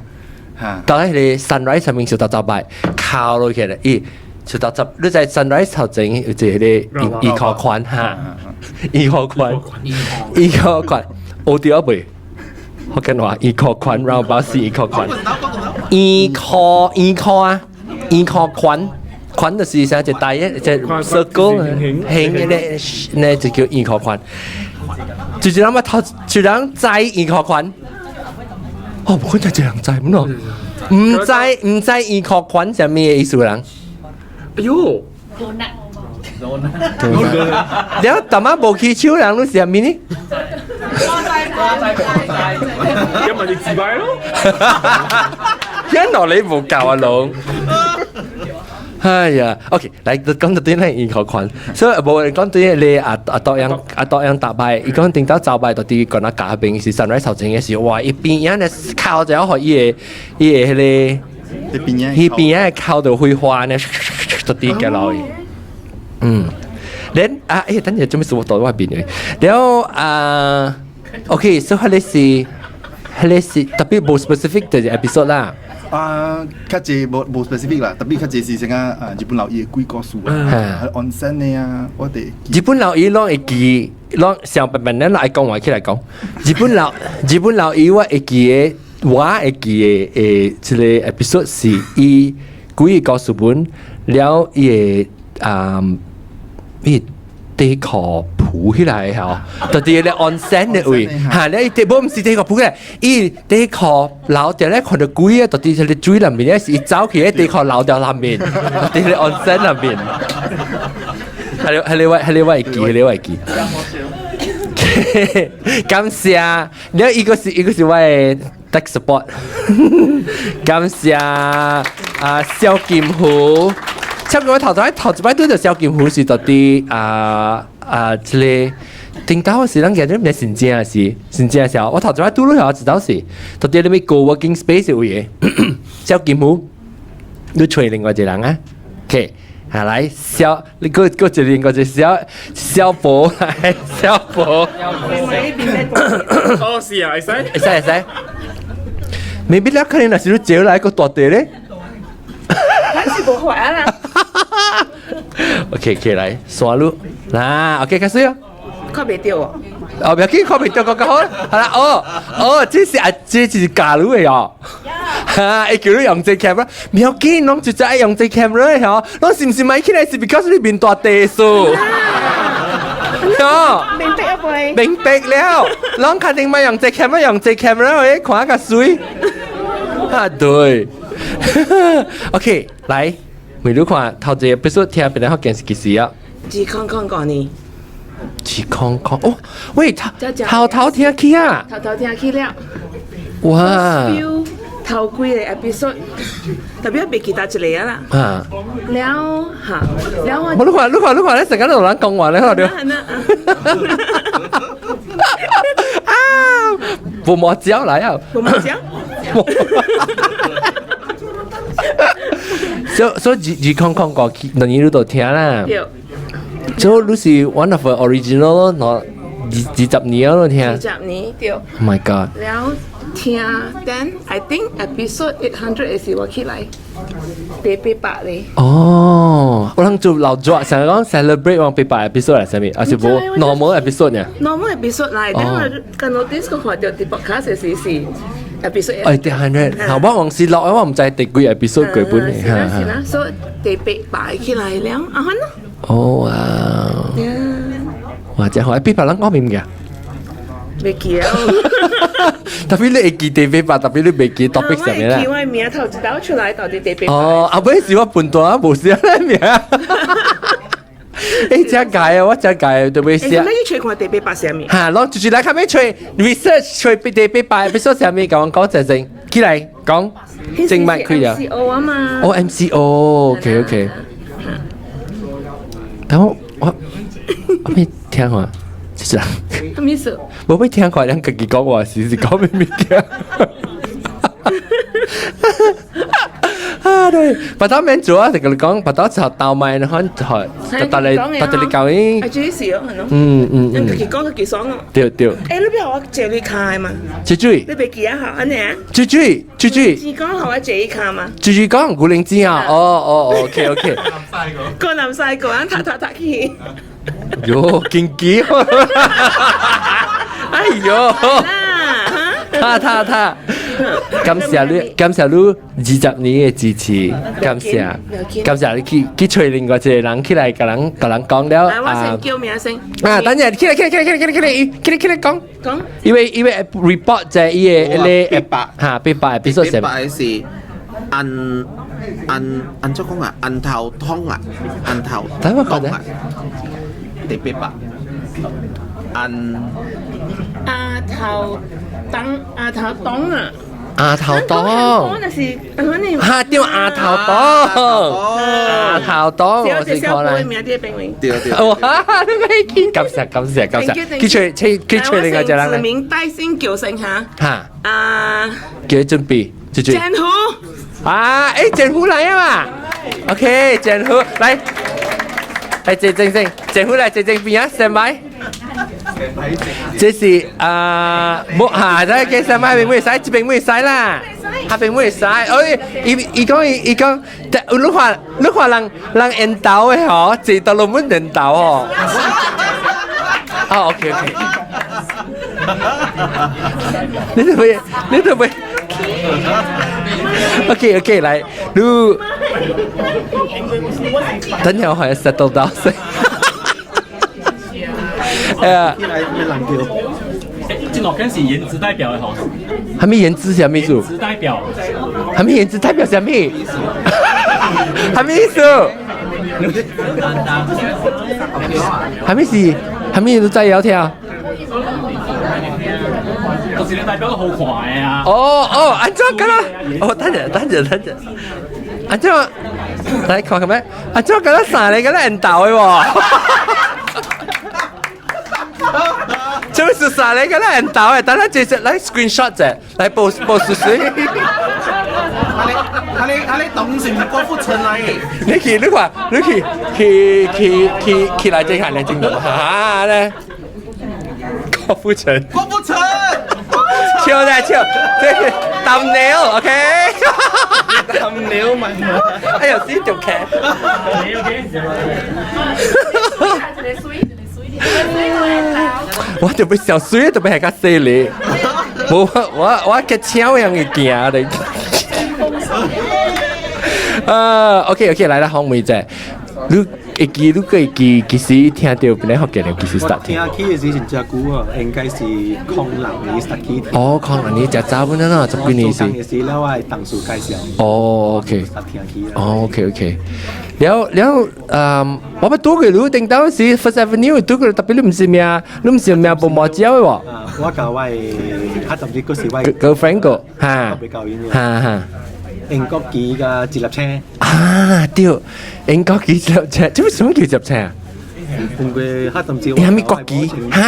嚇！到迄個 sunrise 上面小搭雜擺，靠落去咧，咦，小搭雜，你在 sunrise 頭前有一個迄個醫科寬哈，醫科寬，醫科寬，學著未？福建話醫科寬，然後把是醫科寬，醫科醫科啊，醫科寬。寬就是啥？一大一隻 circle 形嘅咧，呢就叫圓箍圈。就是人乜頭，就人知圓箍圈。哦，無可能一個人知唔咯？毋知毋知圓箍圈啥物意思人？哎喲！了，大媽無起手人，你是啥物呢？因為你自敗咯。一落你無教啊龍。哎呀，OK，來講到對咧圓箍圈，所以無人講對咧阿阿多樣阿多樣打敗，伊講頂到走敗到佇干那家邊是 sunrise 頭前的時候，哇！伊邊仔咧靠就予伊个伊个彼個，伊邊仔靠到開花呢，就佇行落去。嗯，then 啊，欸，等陣做咩事我到我邊嘅，然後啊，OK，所以彼個是彼個是特別無 specific 的 episode 啦。啊，較濟無 specific 啦，特別較濟是啥啊？日本老伊的鬼故事啊，溫泉的啊，我哋日本老伊攏會記，攏上白白咱來講話起來講。日本老伊我會記的，我會記的誒，這个 episode 是伊幾個故事本了伊的啊，伊底褲浮起來吼，就佇咧溫泉的位，哈，咧伊底無毋是底褲浮起來，伊底褲流掉咧，看著鬼啊，就佇彼個水內面咧，是伊走去咧底褲流掉內面，佇咧溫泉內面。彼個我會記，彼個我會記。感謝，了伊個是伊個是我的 tech support，感謝啊蕭金虎。差不多頭頭頭一擺拄著蕭金虎是到佇啊啊這个頂到是咱記得毋知新正是新正時候，我頭一擺拄落去知道是到佇咧物 co-working space 位的蕭金虎，你揣另外一個人啊？OK，下來蕭，你閣一個另外一個蕭蕭婆來蕭婆。哦，是啊，會使。會使會使。maybe 你可能若是你招來閣大地咧。咱是無壞啊啦。 OK，起來，刷路，嗱，OK，開始哦。看袂著哦。哦，不要緊，看袂著，閣較好。好啦，哦，哦，這是啊，這是假路的哦。哈，會叫你用這 camera，不要緊，攏就知愛用這 camera 的吼，攏是毋是買起來是 because 你面大地數？哦。面壁要明白了，攏確定咪用這 camera 用這 camera 去看較水。啊對，OK，來，每你看頭一個 episode 聽邊個福建是幾時啊？2005年。二空空哦，喂，頭頭頭聽起啊！頭頭聽起了。哇！頭幾個 episode，特別袂記得一個啊啦。啊！了嚇，了我。我你看，你看，你看，你成日同人講話咧，看到。啊！無磨椒來啊！無磨椒。所以2005起，2年你都聽啦。對。所以你是 one of the original 咯，20年咯聽。二十年對。 Oh my god！了聽，then I think episode 800的時我起來第800咧。哦，我諗做老早，成日講 celebrate 往800 episode 係啥物？還是無 normal episode 呢？normal episode 來，等我跟 notice 個看到啲 podcast 時是 episode。哎，800，好，我往時落，我唔知第幾 episode 幾本是啦是啦，所以第800起來了，啊哈咯。哦哇！哇，真好！800人講咩物件？袂記啊！特別你會記第800，特別你袂記 topic 啥物啦？我記我名頭一道出來，到底第800。哦，後尾是我笨蛋啊，無寫咧名。欸，真解啊！我真解，對袂寫。你去揣看第800啥物？哈，攏就是來較尾揣 research 揣第800 episode 啥物，共我講一聲，起來講，靜脈開了。 MCO 啊嘛。哦，MCO，OK OK。但我我我未聽過，就是啊。啥物意思？無欲聽看人家己講話是是講咩物件？啊對，白頭免做啊，就共你講，白頭就鬥麥，你看，就搭你搭你教伊。啊，這是哦，係咯。人家己講家己爽哦。對對。欸，你欲予我借你跤嘛？借水。你袂記啊？哈，按呢？借水，借水。是講予我借伊跤嘛？借水講古靈精啊！哦哦，OK OK。個南西個人踢踢踢去。喲，緊急！哎喲，他他他，感謝你，感謝你20年的支持，感謝，感謝你去去揣另外一個人起來，共人共人講了來，我先叫名先。啊，等陣起來起來起來起來起來起來起來起來講。講。因為因為 report 就係伊個那個800哈800 episode 800是按按按怎講啊？按頭通啊，按頭通啊，第800按阿頭當阿頭當啊！阿頭當，那是哈對阿頭當，阿頭當，我是看來。對對。哇！你咪感謝感謝感謝，去揣去去揣另外一個人。指名帶姓叫聲哈。哈。啊。叫佢準備，準備。鄭虎。啊！欸，鄭虎來啊嘛。OK，鄭虎來，來坐正正，鄭虎來坐正邊啊，stand by。這是啊，冇嚇，這個 stand by 並唔會使，這邊唔會使啦，下邊唔會使。哦，伊伊講伊伊講，你看你看人人緣投的吼，坐到攏滿緣投哦。啊，OK OK。你都會，你都會。OK OK，來，你等下我還要 settle down 先。誒，這老根是顏值代表的吼。還沒顏值啥物意思？顏值代表。還沒顏值代表啥物？還沒意思？還沒是？還沒都在聊天啊？就是你代表都好看的啊！哦哦，按怎敢若？哦，等陣等陣等陣，按怎？來看看咩？按怎敢若三个敢若緣投的喎？就是三个敢若緣投的，等下這隻來 screenshot 者，來 post post 水。他你他你董是唔郭富城來？你去你看，你去去去去去來這看來這個，哈咧。郭富城。郭富城。笑咧笑，這是 thumbnail，OK？ thumbnail 嘛。哎呦，這條劇。我就欲小水，就欲係較細膩。無我我我較超樣嘅行咧。啊，OK OK，來啦，紅梅姐，你會記你會記，其實聽著本來福建的其實 start 聽起的時真正久啊，應該是06年 start 起聽。哦，06年誠早本啊，十幾年是。的時了，我的同事介紹。哦，OK。聽起。哦，OK OK。了了，我捌拄過你頂當時 First Avenue 拄過，特別你毋是名，你毋是名無毛蕉的喎。我佮我的，啊，甚至閣是我 girlfriend 個，哈，哈哈。英國旗佮一粒星。啊，對，英國旗一粒星，這什麼叫一粒星啊？因為哈甚至你係咪國旗？哈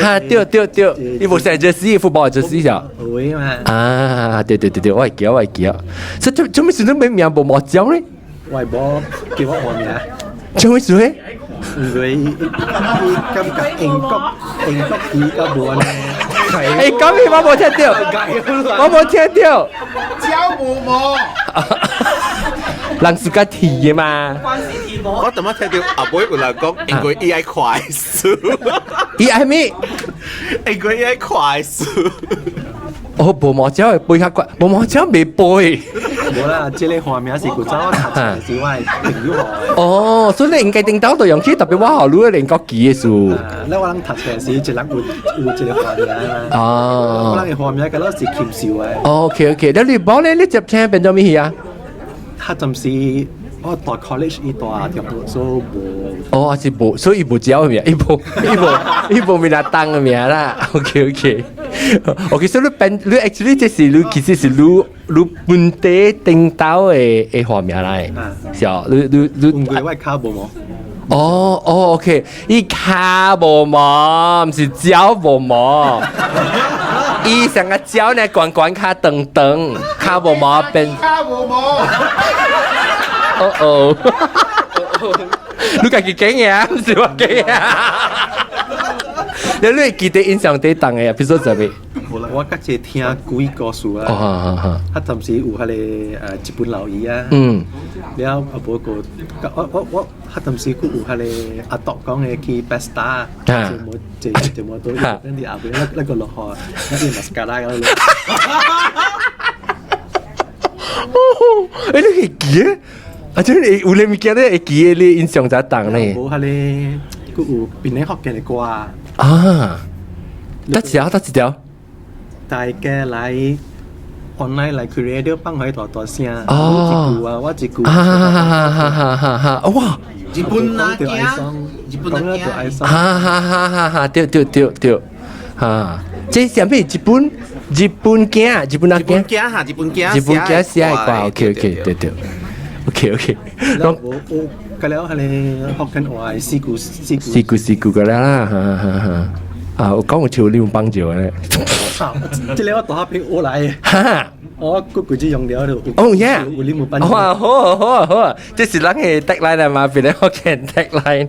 哈，對對對，你無寫 jersey，football jersey 就。會嘛？啊，對對對對，我會記，我會記啊。所以做咩事你名無毛蕉咧？我某叫我換名。做咩事咧？因為伊感覺英國旗較無按呢。欸，講咩我無聽著，我無聽著。蕉無毛。人是較甜的嘛。我怎麼聽著後尾有人講，因為伊愛快速。伊愛咩？因為伊愛快速。哦，無毛蕉會飛較快，無毛蕉袂飛。無啦，這个花名是古早我讀冊時我的朋友予的。哦，所以你應該頂到就用起，特別我予你連國旗的事。咧我人讀冊時，一人有一個花名嘛。哦。我人的花名敢若是禽獸的。 OK OK，你你寶咧，你接聽變做咩戲啊？較暫時我讀 college 伊蹛中學，所以無。哦，還是無，所以伊無招的名，伊無名當的名啦。OK OK。OK，所以你變，你 actually 這是你其實是你本地頂島的花名來，是哦，你。因為我跤無毛。哦哦，OK，伊跤無毛，毋是腳無毛。伊成個腳呢，懸懸較長長，跤無毛變。跤無毛。哦哦。你家己講的啊，毋是我講的啊。你會記得印象最重的啊？比如說啥物？我較濟聽鬼故事啊。哦，好好好。啊，暫時有彼个日本老姨啊。了啊，無個，我較暫時閣有彼个阿獨講的去 Pesta，就無坐就無倒，咱佇後邊那個落雨，那伊 mascara 咁落。哦，欸，你會記得？啊，這你有咧物件你會記得，你印象才重咧。無彼个，閣有檳城福建的歌。啊，得一條，得一條。大家來 online 來 create 放開大大聲。哦。一句啊，我一句。啊哈哈哈哈哈！哇！日本仔囝，日本仔囝。哈哈哈哈哈！對對對對，哈！這是啥物？日本囝，日本仔囝。日本囝哈，日本囝。日本囝寫的歌，OK OK，對對。OK OK。我我過了彼个福建話的四句四句。四句四句個了啦，哈哈哈。啊，我講有像你有幫助咧。啊，這个我大學學來的。哈。我過幾次用了就。哦耶！有你冇幫哇，好啊好啊好啊！這是咱的 tagline 來嘛，變成福建 tagline。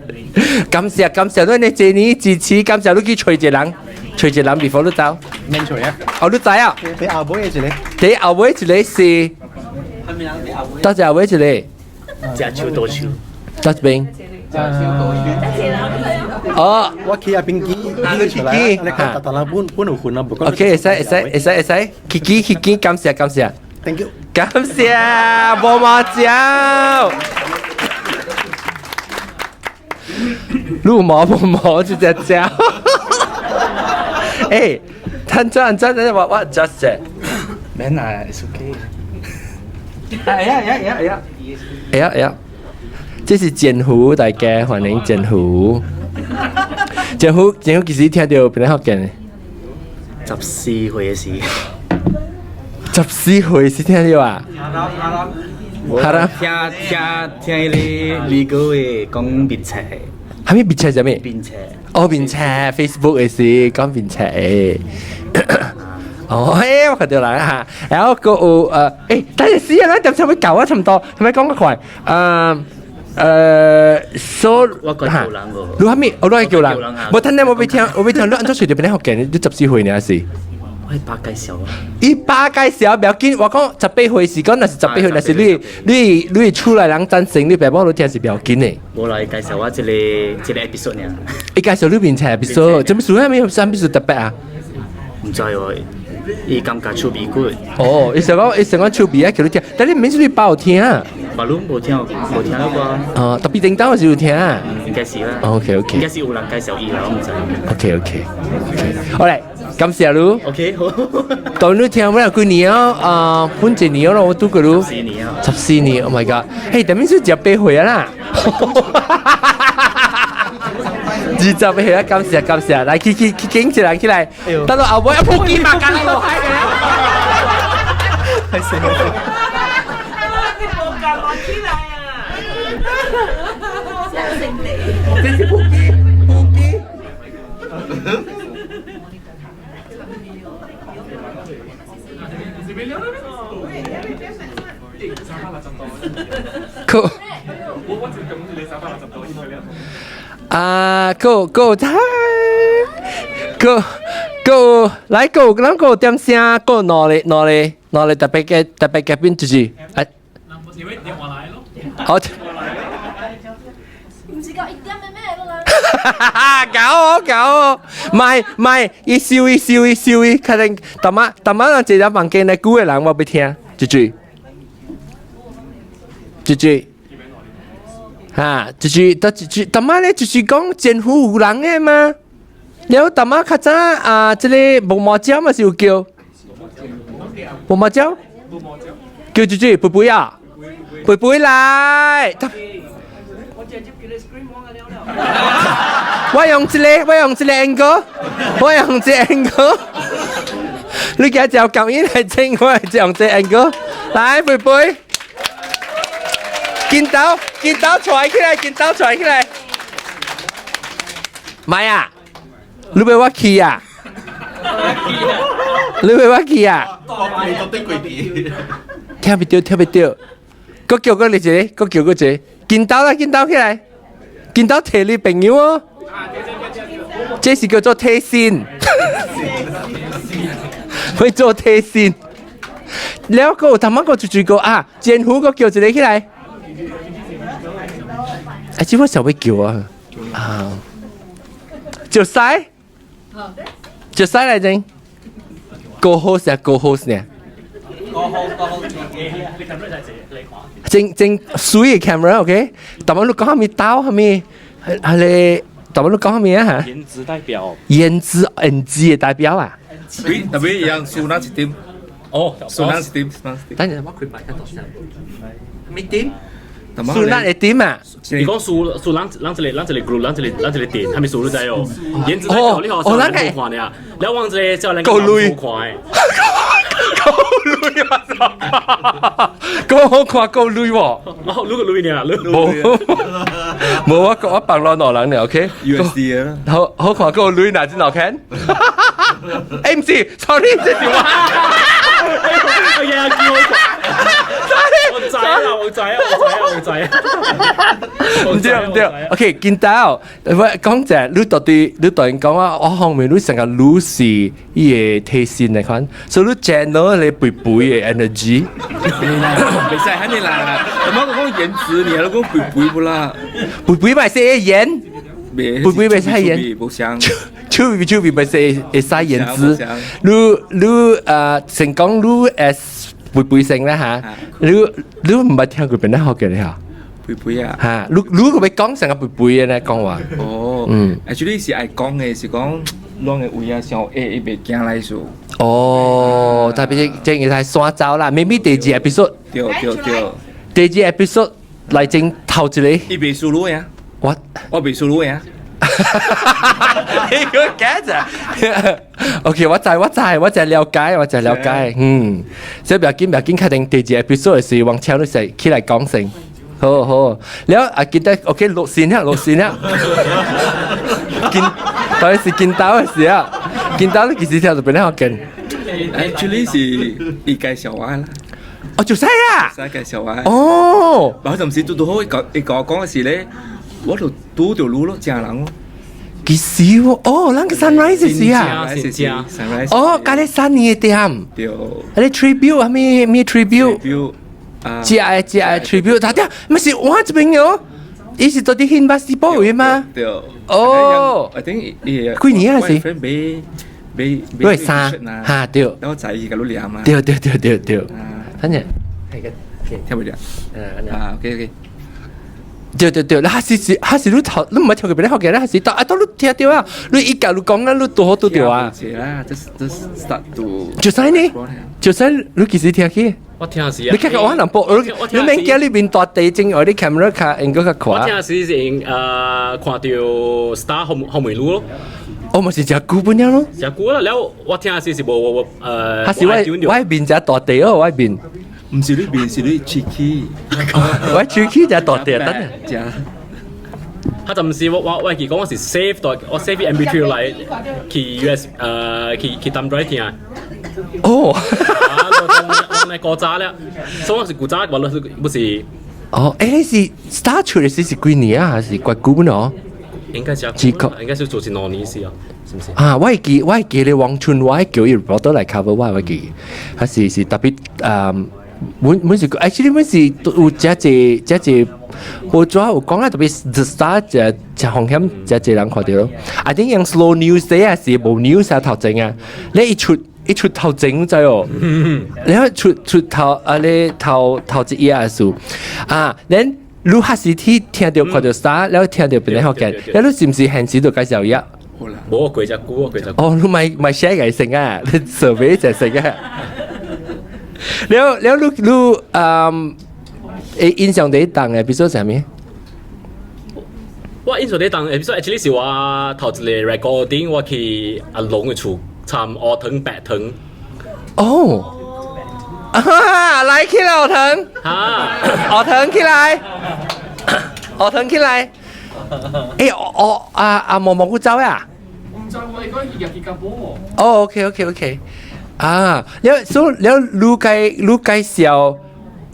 感謝感謝你這年支持，感謝你去揣一個人，揣一個人 before 你走。免揣啊！哦，你知啊？佇後尾一個。佇後尾一個是。多謝後尾一個。食樹多樹。多一邊。哦，我去阿邊機，你出來，你看逐逐人本本有份啊，無講。 OK，會使會使會使會使，去機去機，感謝感謝。 Thank you。感謝，無毛蕉。你有毛無毛這隻蕉？欸，等陣等陣，我 just 者。免啦，it's okay。哎呀呀呀呀！哎呀哎呀！這是劍湖，大家歡迎劍湖。劍湖劍湖幾時聽著檳城福建的？ 14歲的時。 14歲時聽著啊？哈啦。聽聽聽彼个李哥的講面冊。啥物面冊？啥物？面冊。哦，面冊，Facebook 的是講面冊的。哦，嘿，我看著人哈，然後閣有欸，等陣時啊，咱點差不多搞啊，差唔多，係咪講得快？所我閣叫人無。你啥物？哦，你愛叫人。無，等陣我欲聽，我欲聽，你按怎揣著檳城福建？你14歲爾是？我伊爸介紹啊。伊爸介紹無要緊，我講十八歲是講，若是十八歲，若是你厝內人贊成，你爸母你聽是無要緊的。無啦，伊介紹我這个 episode 爾。伊介紹你面冊 episode，這物事啥物啥物事特別啊？毋知哦，伊感覺趣味骨。哦，伊想講趣味啊，叫你聽，但你免是你爸有聽啊。馬攏無聽，無聽到過。哦，特別叮當是有聽。應該是啦。 OK OK。應該是有人介紹伊啦，我毋知。 OK。好嚟，感謝你。 OK，好。當你聽咗幾年啊？啊，本一年咯，我拄過你。14年啊。14年，Oh my god！嘿，等於是28歲啊啦。28歲啊，感謝感謝，來去去去景一人起來，等到後尾啊，撲機嘛，干落海嘅。係死。這是撲機，撲機。好。啊，go go 他，go go 來 go，咱 go 點聲，go 兩個兩個兩個特別嘅特別嘉賓就是，啊，好。唔是到1點的咩？搞哦搞哦，唔係唔係，伊收伊收伊收伊，可能逐晚逐晚人坐在房間內幾個人我欲聽，一句，一句。哈，就是，就是，逐擺咧就是講前夫有人的嘛。了，逐擺較早啊，這個毛毛蕉嘛是有叫，毛毛蕉，叫一句肥肥啊，肥肥來。我用這個，我用這個 angle，我用這個 angle。你今日就感應來整，我就用這個 angle。來，肥肥。剪刀，剪刀揣起來，剪刀揣起來。買啊！你欲我去啊？你欲我去啊？聽不到，聽不到。閣叫過你一個，閣叫過一個。剪刀啦，剪刀起來。剪刀提你朋友哦。這是叫做提心。會做提心。了閣有頭仔閣一個啊，前夫閣叫一個起來。啊！這我想欲叫啊！啊，就使，就使來陣，高好是高好呢？真真水的 camera，OK？但係你講蝦米刀蝦米，係你，但係你講蝦米啊？顏值代表。顏值 NG 的代表啊？特別一樣，輸那一點。哦，輸那一點，等陣我開麥較大聲。咩點？輸那一點啊？你講輸輸人人一個人一個 group，人一個人一個店，他們輸你知哦？顏值代表你好像好看的啊，你往這個叫人夠累好看的。夠累啊！夠好看夠累喎。哦，你個累呢？無無我我幫老兩人了，OK ？USD 啊。好好看夠累哪隻腦看？哎，唔是，sorry，這是我。哎呀，叫我。我知啊，我知啊，我知啊，我知啊。唔對唔對，OK，見到我講者，你到底你突然講啊，我方面你成個你是伊個提升的款，所以你 channel 你肥肥的 energy。袂使按呢啦，我講顏值，你還講肥肥不啦？肥肥咪是顏，肥肥袂使顏，無相。手臂手臂咪是會使顏值。你你成講你 S 肥肥成啦嚇，你你毋捌聽過邊個學嘅你嚇？肥肥啊！嚇，你你個欲講成個肥肥嘅咧講話。哦，嗯，actually 是愛講嘅，是講攏嘅位啊，上會伊袂驚來數。哦，特別這個係山走啦，maybe 第二 episode。對對對。第二 episode 來整頭一個。伊袂輸你啊！我我袂輸你啊！你個假咋？OK，我知我知我知了解，我知了解。嗯，所以不要緊不要緊，確定第二 episode 是王超你是起來講先。好好，了啊記得 OK 錄線啦，錄線啦。見，到底是見到嘅時啊，見到你幾時聽就變得好勁。 Actually 是伊介紹我啦。哦，就使啊！使介紹我。哦。嗰陣時拄拄好，伊講伊甲我講嘅時咧，我就拄著愈咯，正人咯。其實喎，哦，咱個 sunrise 是啊，sunrise。哦，佮你新年的店。對。啊，你 tribute 啊咩咩 tribute？ tribute。食的食的 tribute，他啲唔是我這邊哦，伊是到底興巴斯堡的嗎？對。哦。 I think 伊幾年啊是？買買買衫，哈對。然後在意佮你念啊。對對對對對。反正係個。，OK，聽唔到。啊，OK OK。對對對，還是是還是你頭，你唔係聽過別人福建咧，還是到啊，到你聽到啊，你一教你講啊，你拄好拄著啊。啦，just start to。就使呢，就使你幾時聽起？我聽時啊。你看看我能播，你免驚你面大地精，我啲 camera 卡應該較快。我聽時是看到 Star 紅紅梅路咯。我咪是食久本了咯。食久啦，了我聽時是無無。還是我面食大地哦，我面。唔是你面，是你喙齒。我喙齒食大地，等下。他就唔是我記講我是 save 到我 save MP3 來去 US 去 thumb drive 聽。哦。啊，我我古早了，所以我是古早，我是不是？哦，誒，你是 start 出嚟是幾年啊？還是幾久喏？應該是應該是做是兩年時啊，是唔是？啊，我會記咧，王春我叫伊 reporter 來 cover 我，我記，還是是特別阮阮是 actually 阮是有誠濟誠濟報紙有講啊，特別 The Star 誠誠風險，誠濟人看著咯。I think 用 slow news 這啊是無 news 啊頭前啊，你一出頭前知哦，你看出出頭啊你頭頭一頁啊數啊，then 你還是去聽著看著 Star，然後聽著別人福建，然後你是毋是現時就介紹伊啊？無過隻久，過隻。哦，你咪咪寫個成啊，你 survey 就成啊。了了，你印象第一檔嘅，比如說啥物？我印象第一檔，比如說 actually 是我頭一個 recording，我去阿龍嘅厝參烏藤白藤。哦，啊，來起來烏藤，哈，烏藤起來，烏藤起來。欸，我阿阿毛毛菇走呀？唔知我應該入去甲波。哦，OK。啊，了所了，你介紹，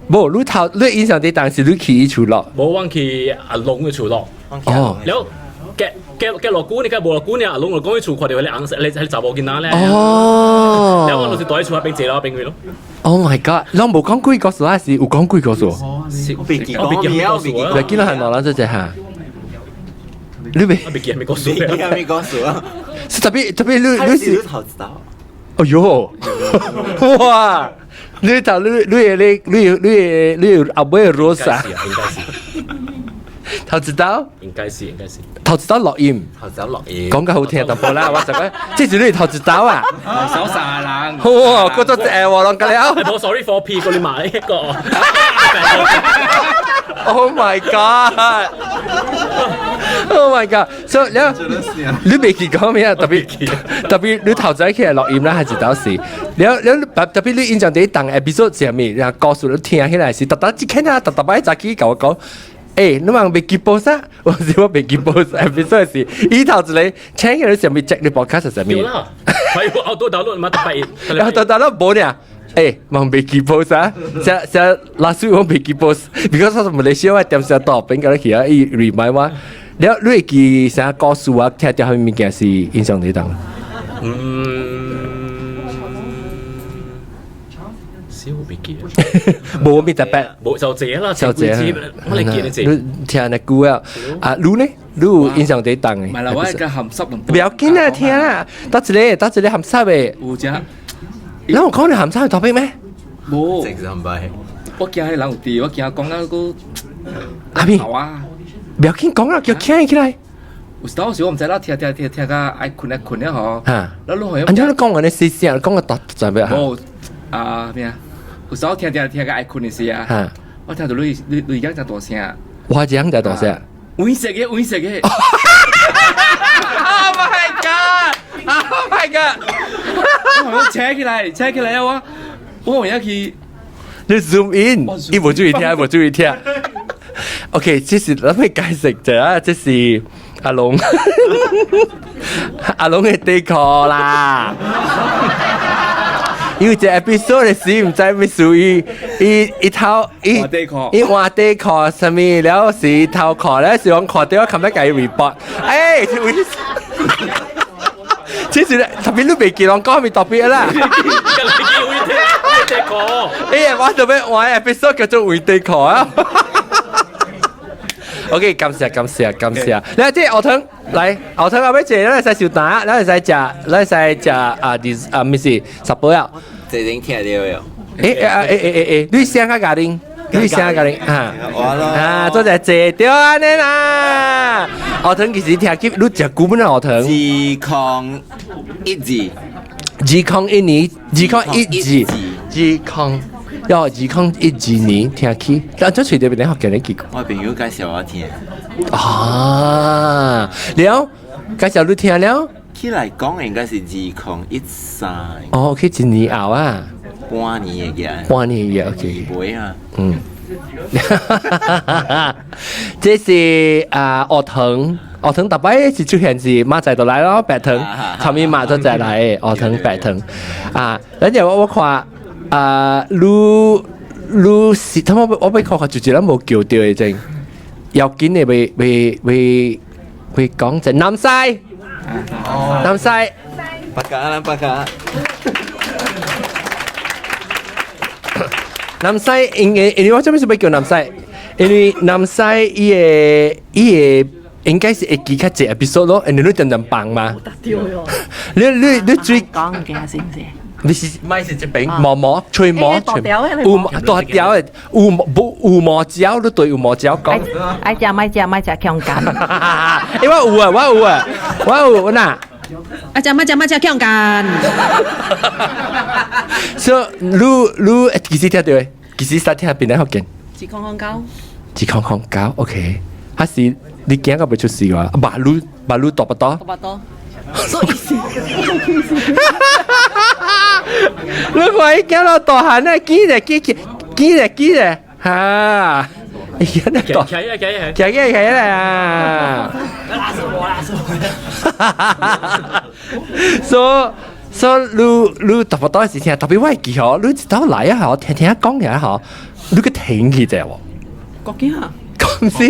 無你頭你印象第當時你去伊厝咯？無，我去阿龍嘅厝咯。哦。了，隔隔隔落久，你看無落久呢？阿龍就講伊厝看著彼个紅色，你係查某囡仔咧。哦。了我就是住喺厝那邊坐咯，邊去咯。 Oh my god！攏無講鬼故事還是有講鬼故事？我袂記講咩，我袂記講。你見到係哪人這隻嚇？你袂？我袂記係咩故事？袂記係咩故事啊？是特別特別你你是頭知道。哎喲！哇！你頭你你你你你你後尾羅莎？應該是。頭知道？應該是應該是。頭知道錄音。頭知道錄音。講較好聽淡薄啦，我就講，這是你頭知道啊？手殺人。哇！嗰種正喎，攏個了。冇 sorry for P 過你買一個。 Oh my god! Oh my god! So 你你未記講咩啊？特別特別你頭仔起來錄音啦，還是到時？你你特別你印象第一檔 episode 是啥物？然後故事你聽起來是特特一聽啊，特特擺早起共我講。欸，你問袂記 post 啊？我是我袂記 post episode 是伊頭一個請起來上面 check 你 podcast 是啥物？對啦，係我 auto download 嘛，特別。然後 download 無呢？欸，問袂記 post 啊？這這 last week 我袂記 post，because 我馬來西亞我點聲到邊個去啊？伊 remind 我，了你會記啥故事啊？聽著啥物物件是印象第一檔？嗯，少袂記。無咪特別，無就這啦，就這，我嚟記你這。你聽得久啊？啊，你呢？你有印象第一檔的？唔係啦，我係個鹹濕同。不要緊啊，聽啦，到一個，到一個鹹濕的。有隻。你有講你鹹濕的 topic 咩？無。正常擺。我驚彼人有佇，我驚講到閣。阿咪。啊！不要緊，講啦，叫聽起來。有時當時我毋知啦，聽聽聽聽甲愛睏愛睏了吼。嚇！แล้ว你好按怎你講完你細聲，講個大就咩？無啊咩啊？有時候聽聽聽甲愛睏的時啊，我聽到你你你講真大聲。我講真大聲。黃色的，黃色的。 Oh my god! Oh my god! 我扯起來，扯起來啊！我我有影去。你 zoom in，伊無注意聽，無注意聽。OK，這是咱欲解釋者啊，這是阿龍，阿龍的底褲啦。因為這 episode 的時毋知欲屬於伊伊頭伊伊換底褲啥物了是頭褲了是講看到我琴日共伊 report，欸，其實特別你袂記人講咪特別啦。換底褲。欸，我特別換 episode 叫做換底褲啊。OK，感謝感謝感謝。來，這後藤來，後藤後尾坐，咱會使收單，咱會使食，咱會使食啊，啲啊，毋是十寶啊。這陣聽著喲。欸欸欸欸欸欸，你聲較咬定，你聲甲你啊，我咯啊，做隻坐對按呢啦。學堂其實聽起，你食久本啊學堂？2012，2001年，2012，二空，要2012年聽起，但這隨便邊學嘅你記？我朋友介紹我聽。啊，了，介紹你聽了。起來講應該是2013。哦，OK，一年後啊。半年嘅。半年嘅，OK。尾啊。嗯。這是啊，學堂，學堂特擺是出現是馬仔就來咯，白糖，後面馬就再來，學堂白糖。啊，咱就我看啊，你你是，他們我欲看看，就是咱無叫到的陣，要緊的袂袂袂袂講就南西，南西，白鴿啦，白鴿。南西因為我做咩事欲叫南西？因為南西伊个伊个應該是會記較濟 episode 咯，因為你常常放嘛。你最講嘅是唔是？你是咪是這邊毛毛吹毛大條的有毛大條的有毛有毛蕉，你對有毛蕉講。愛食莫食莫食強姦。欸，我有啊，我有啊，我有哪？愛食莫食莫食強姦。所以你你幾時聽到的？幾時煞聽邊個福建？2009。2009，OK。還是你驚到袂出事哇？馬路馬路大不大？大巴多。所以是。你看伊驚到大漢啊，記咧記記記咧記咧，哈！伊驚到大，起來起來起來起來啊！所以所以你你大不多是聽，特別我會記吼，你一道來啊吼，聽聽講起來吼，你閣停去者無？國語啊？唔是，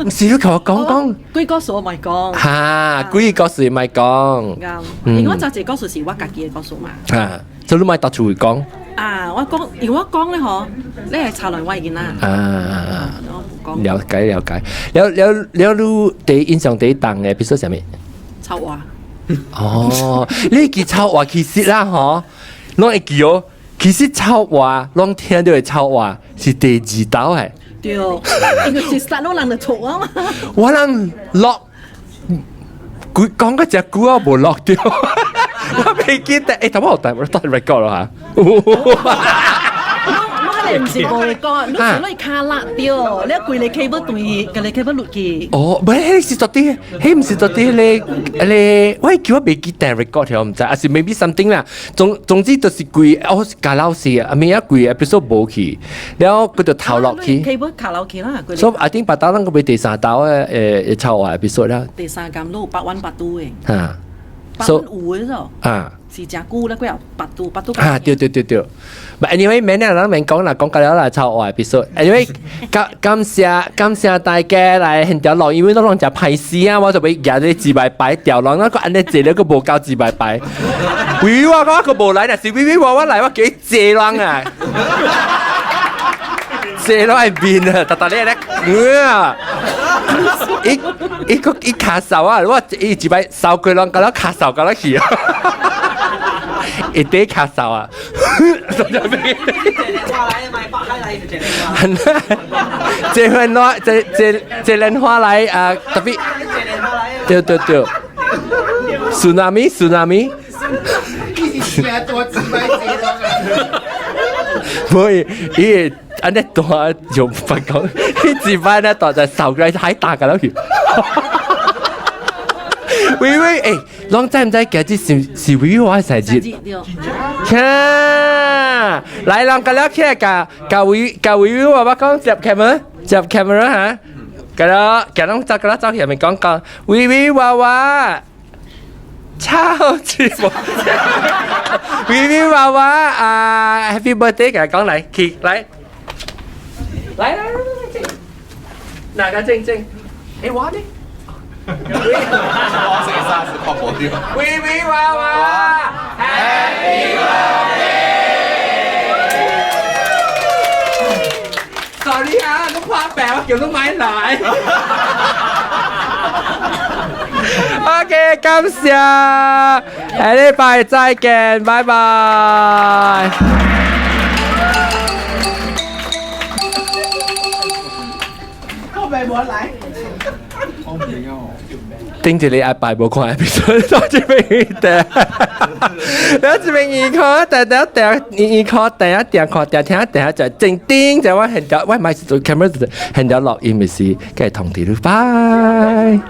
唔是你同我講講。幾個數我咪講。哈，幾個事咪講。啱，因為我就一個故事是我家己的故事嘛。啊，所以你咪到處會講。啊，我講，因為我講咧嗬，你係查來我囡仔。啊，了解了解，了了了，你第一印象第一檔的，比如說啥物？臭話。哦，你記臭話其實啦嗬，攏會記哦。其實臭話，攏聽到的臭話是第二道的。對，因為是殺到人就錯啊嘛。我人落，佢講嗰隻股我無落掉，我未記得。欸，頭先我帶我帶 record 咯嚇。我你唔是無講，你是你卡辣掉，你規個 cable 斷，規個 cable 落去。哦，唔係，是昨啲，迄唔是昨啲咧，咧，我叫我未記得 record 我唔知，還是 maybe something 啦。總之就是規，我教老師啊，咪啊規 episode 無去，然後佢就頭落去。 cable 卡落去啦。所以 I think 八刀咱個袂第三刀的誒臭話 episode 啦。第三間都有八萬八度的。嚇。八萬五的咾。啊。是誠久咧，幾後八度八度。啊，對對對對。But anyway，免啦，咱免講啦，講到了啦，臭話 episode。Anyway，感謝大家來現場錄，因為都攏誠歹勢啊，我就欲舉這自擺擺掉人，我閣按呢坐了，閣無夠自擺擺。微微我講閣無來，若是微微我我來，我叫伊坐人啊，坐落來面啊，逐逐咧咧，啊！伊伊閣伊跤手啊，我伊一擺掃過人，甲我跤手甲我去啊。一塊跤手啊！這份我這這這蓮花來啊，特別對對對，tsunami tsunami，無伊伊按呢大就不講，伊一擺呢大就掃過來海打個落去。喂喂，欸，攏知毋知今日是是微微我的生日？哈，來人甲了起來，共共微共微微我我講接 camera，接 camera 哈，共了共攏走，共了走去面講講，微微娃娃，超級無，微微娃娃啊，Happy birthday，共講來，去來，來來來來，哪個正正？欸，我呢？我食沙士確保啲。微微娃娃，Happy birthday！Sorry 啊，你怕白，我叫你買來。OK，感謝，下禮拜再見，拜拜。拜無來。頂一個禮拜無看 episode，到這邊的，了這邊二看，定定定二二看，定一定看，定聽定就正頂就我現在我買做 camera 就現在錄音的時，計通知你，拜。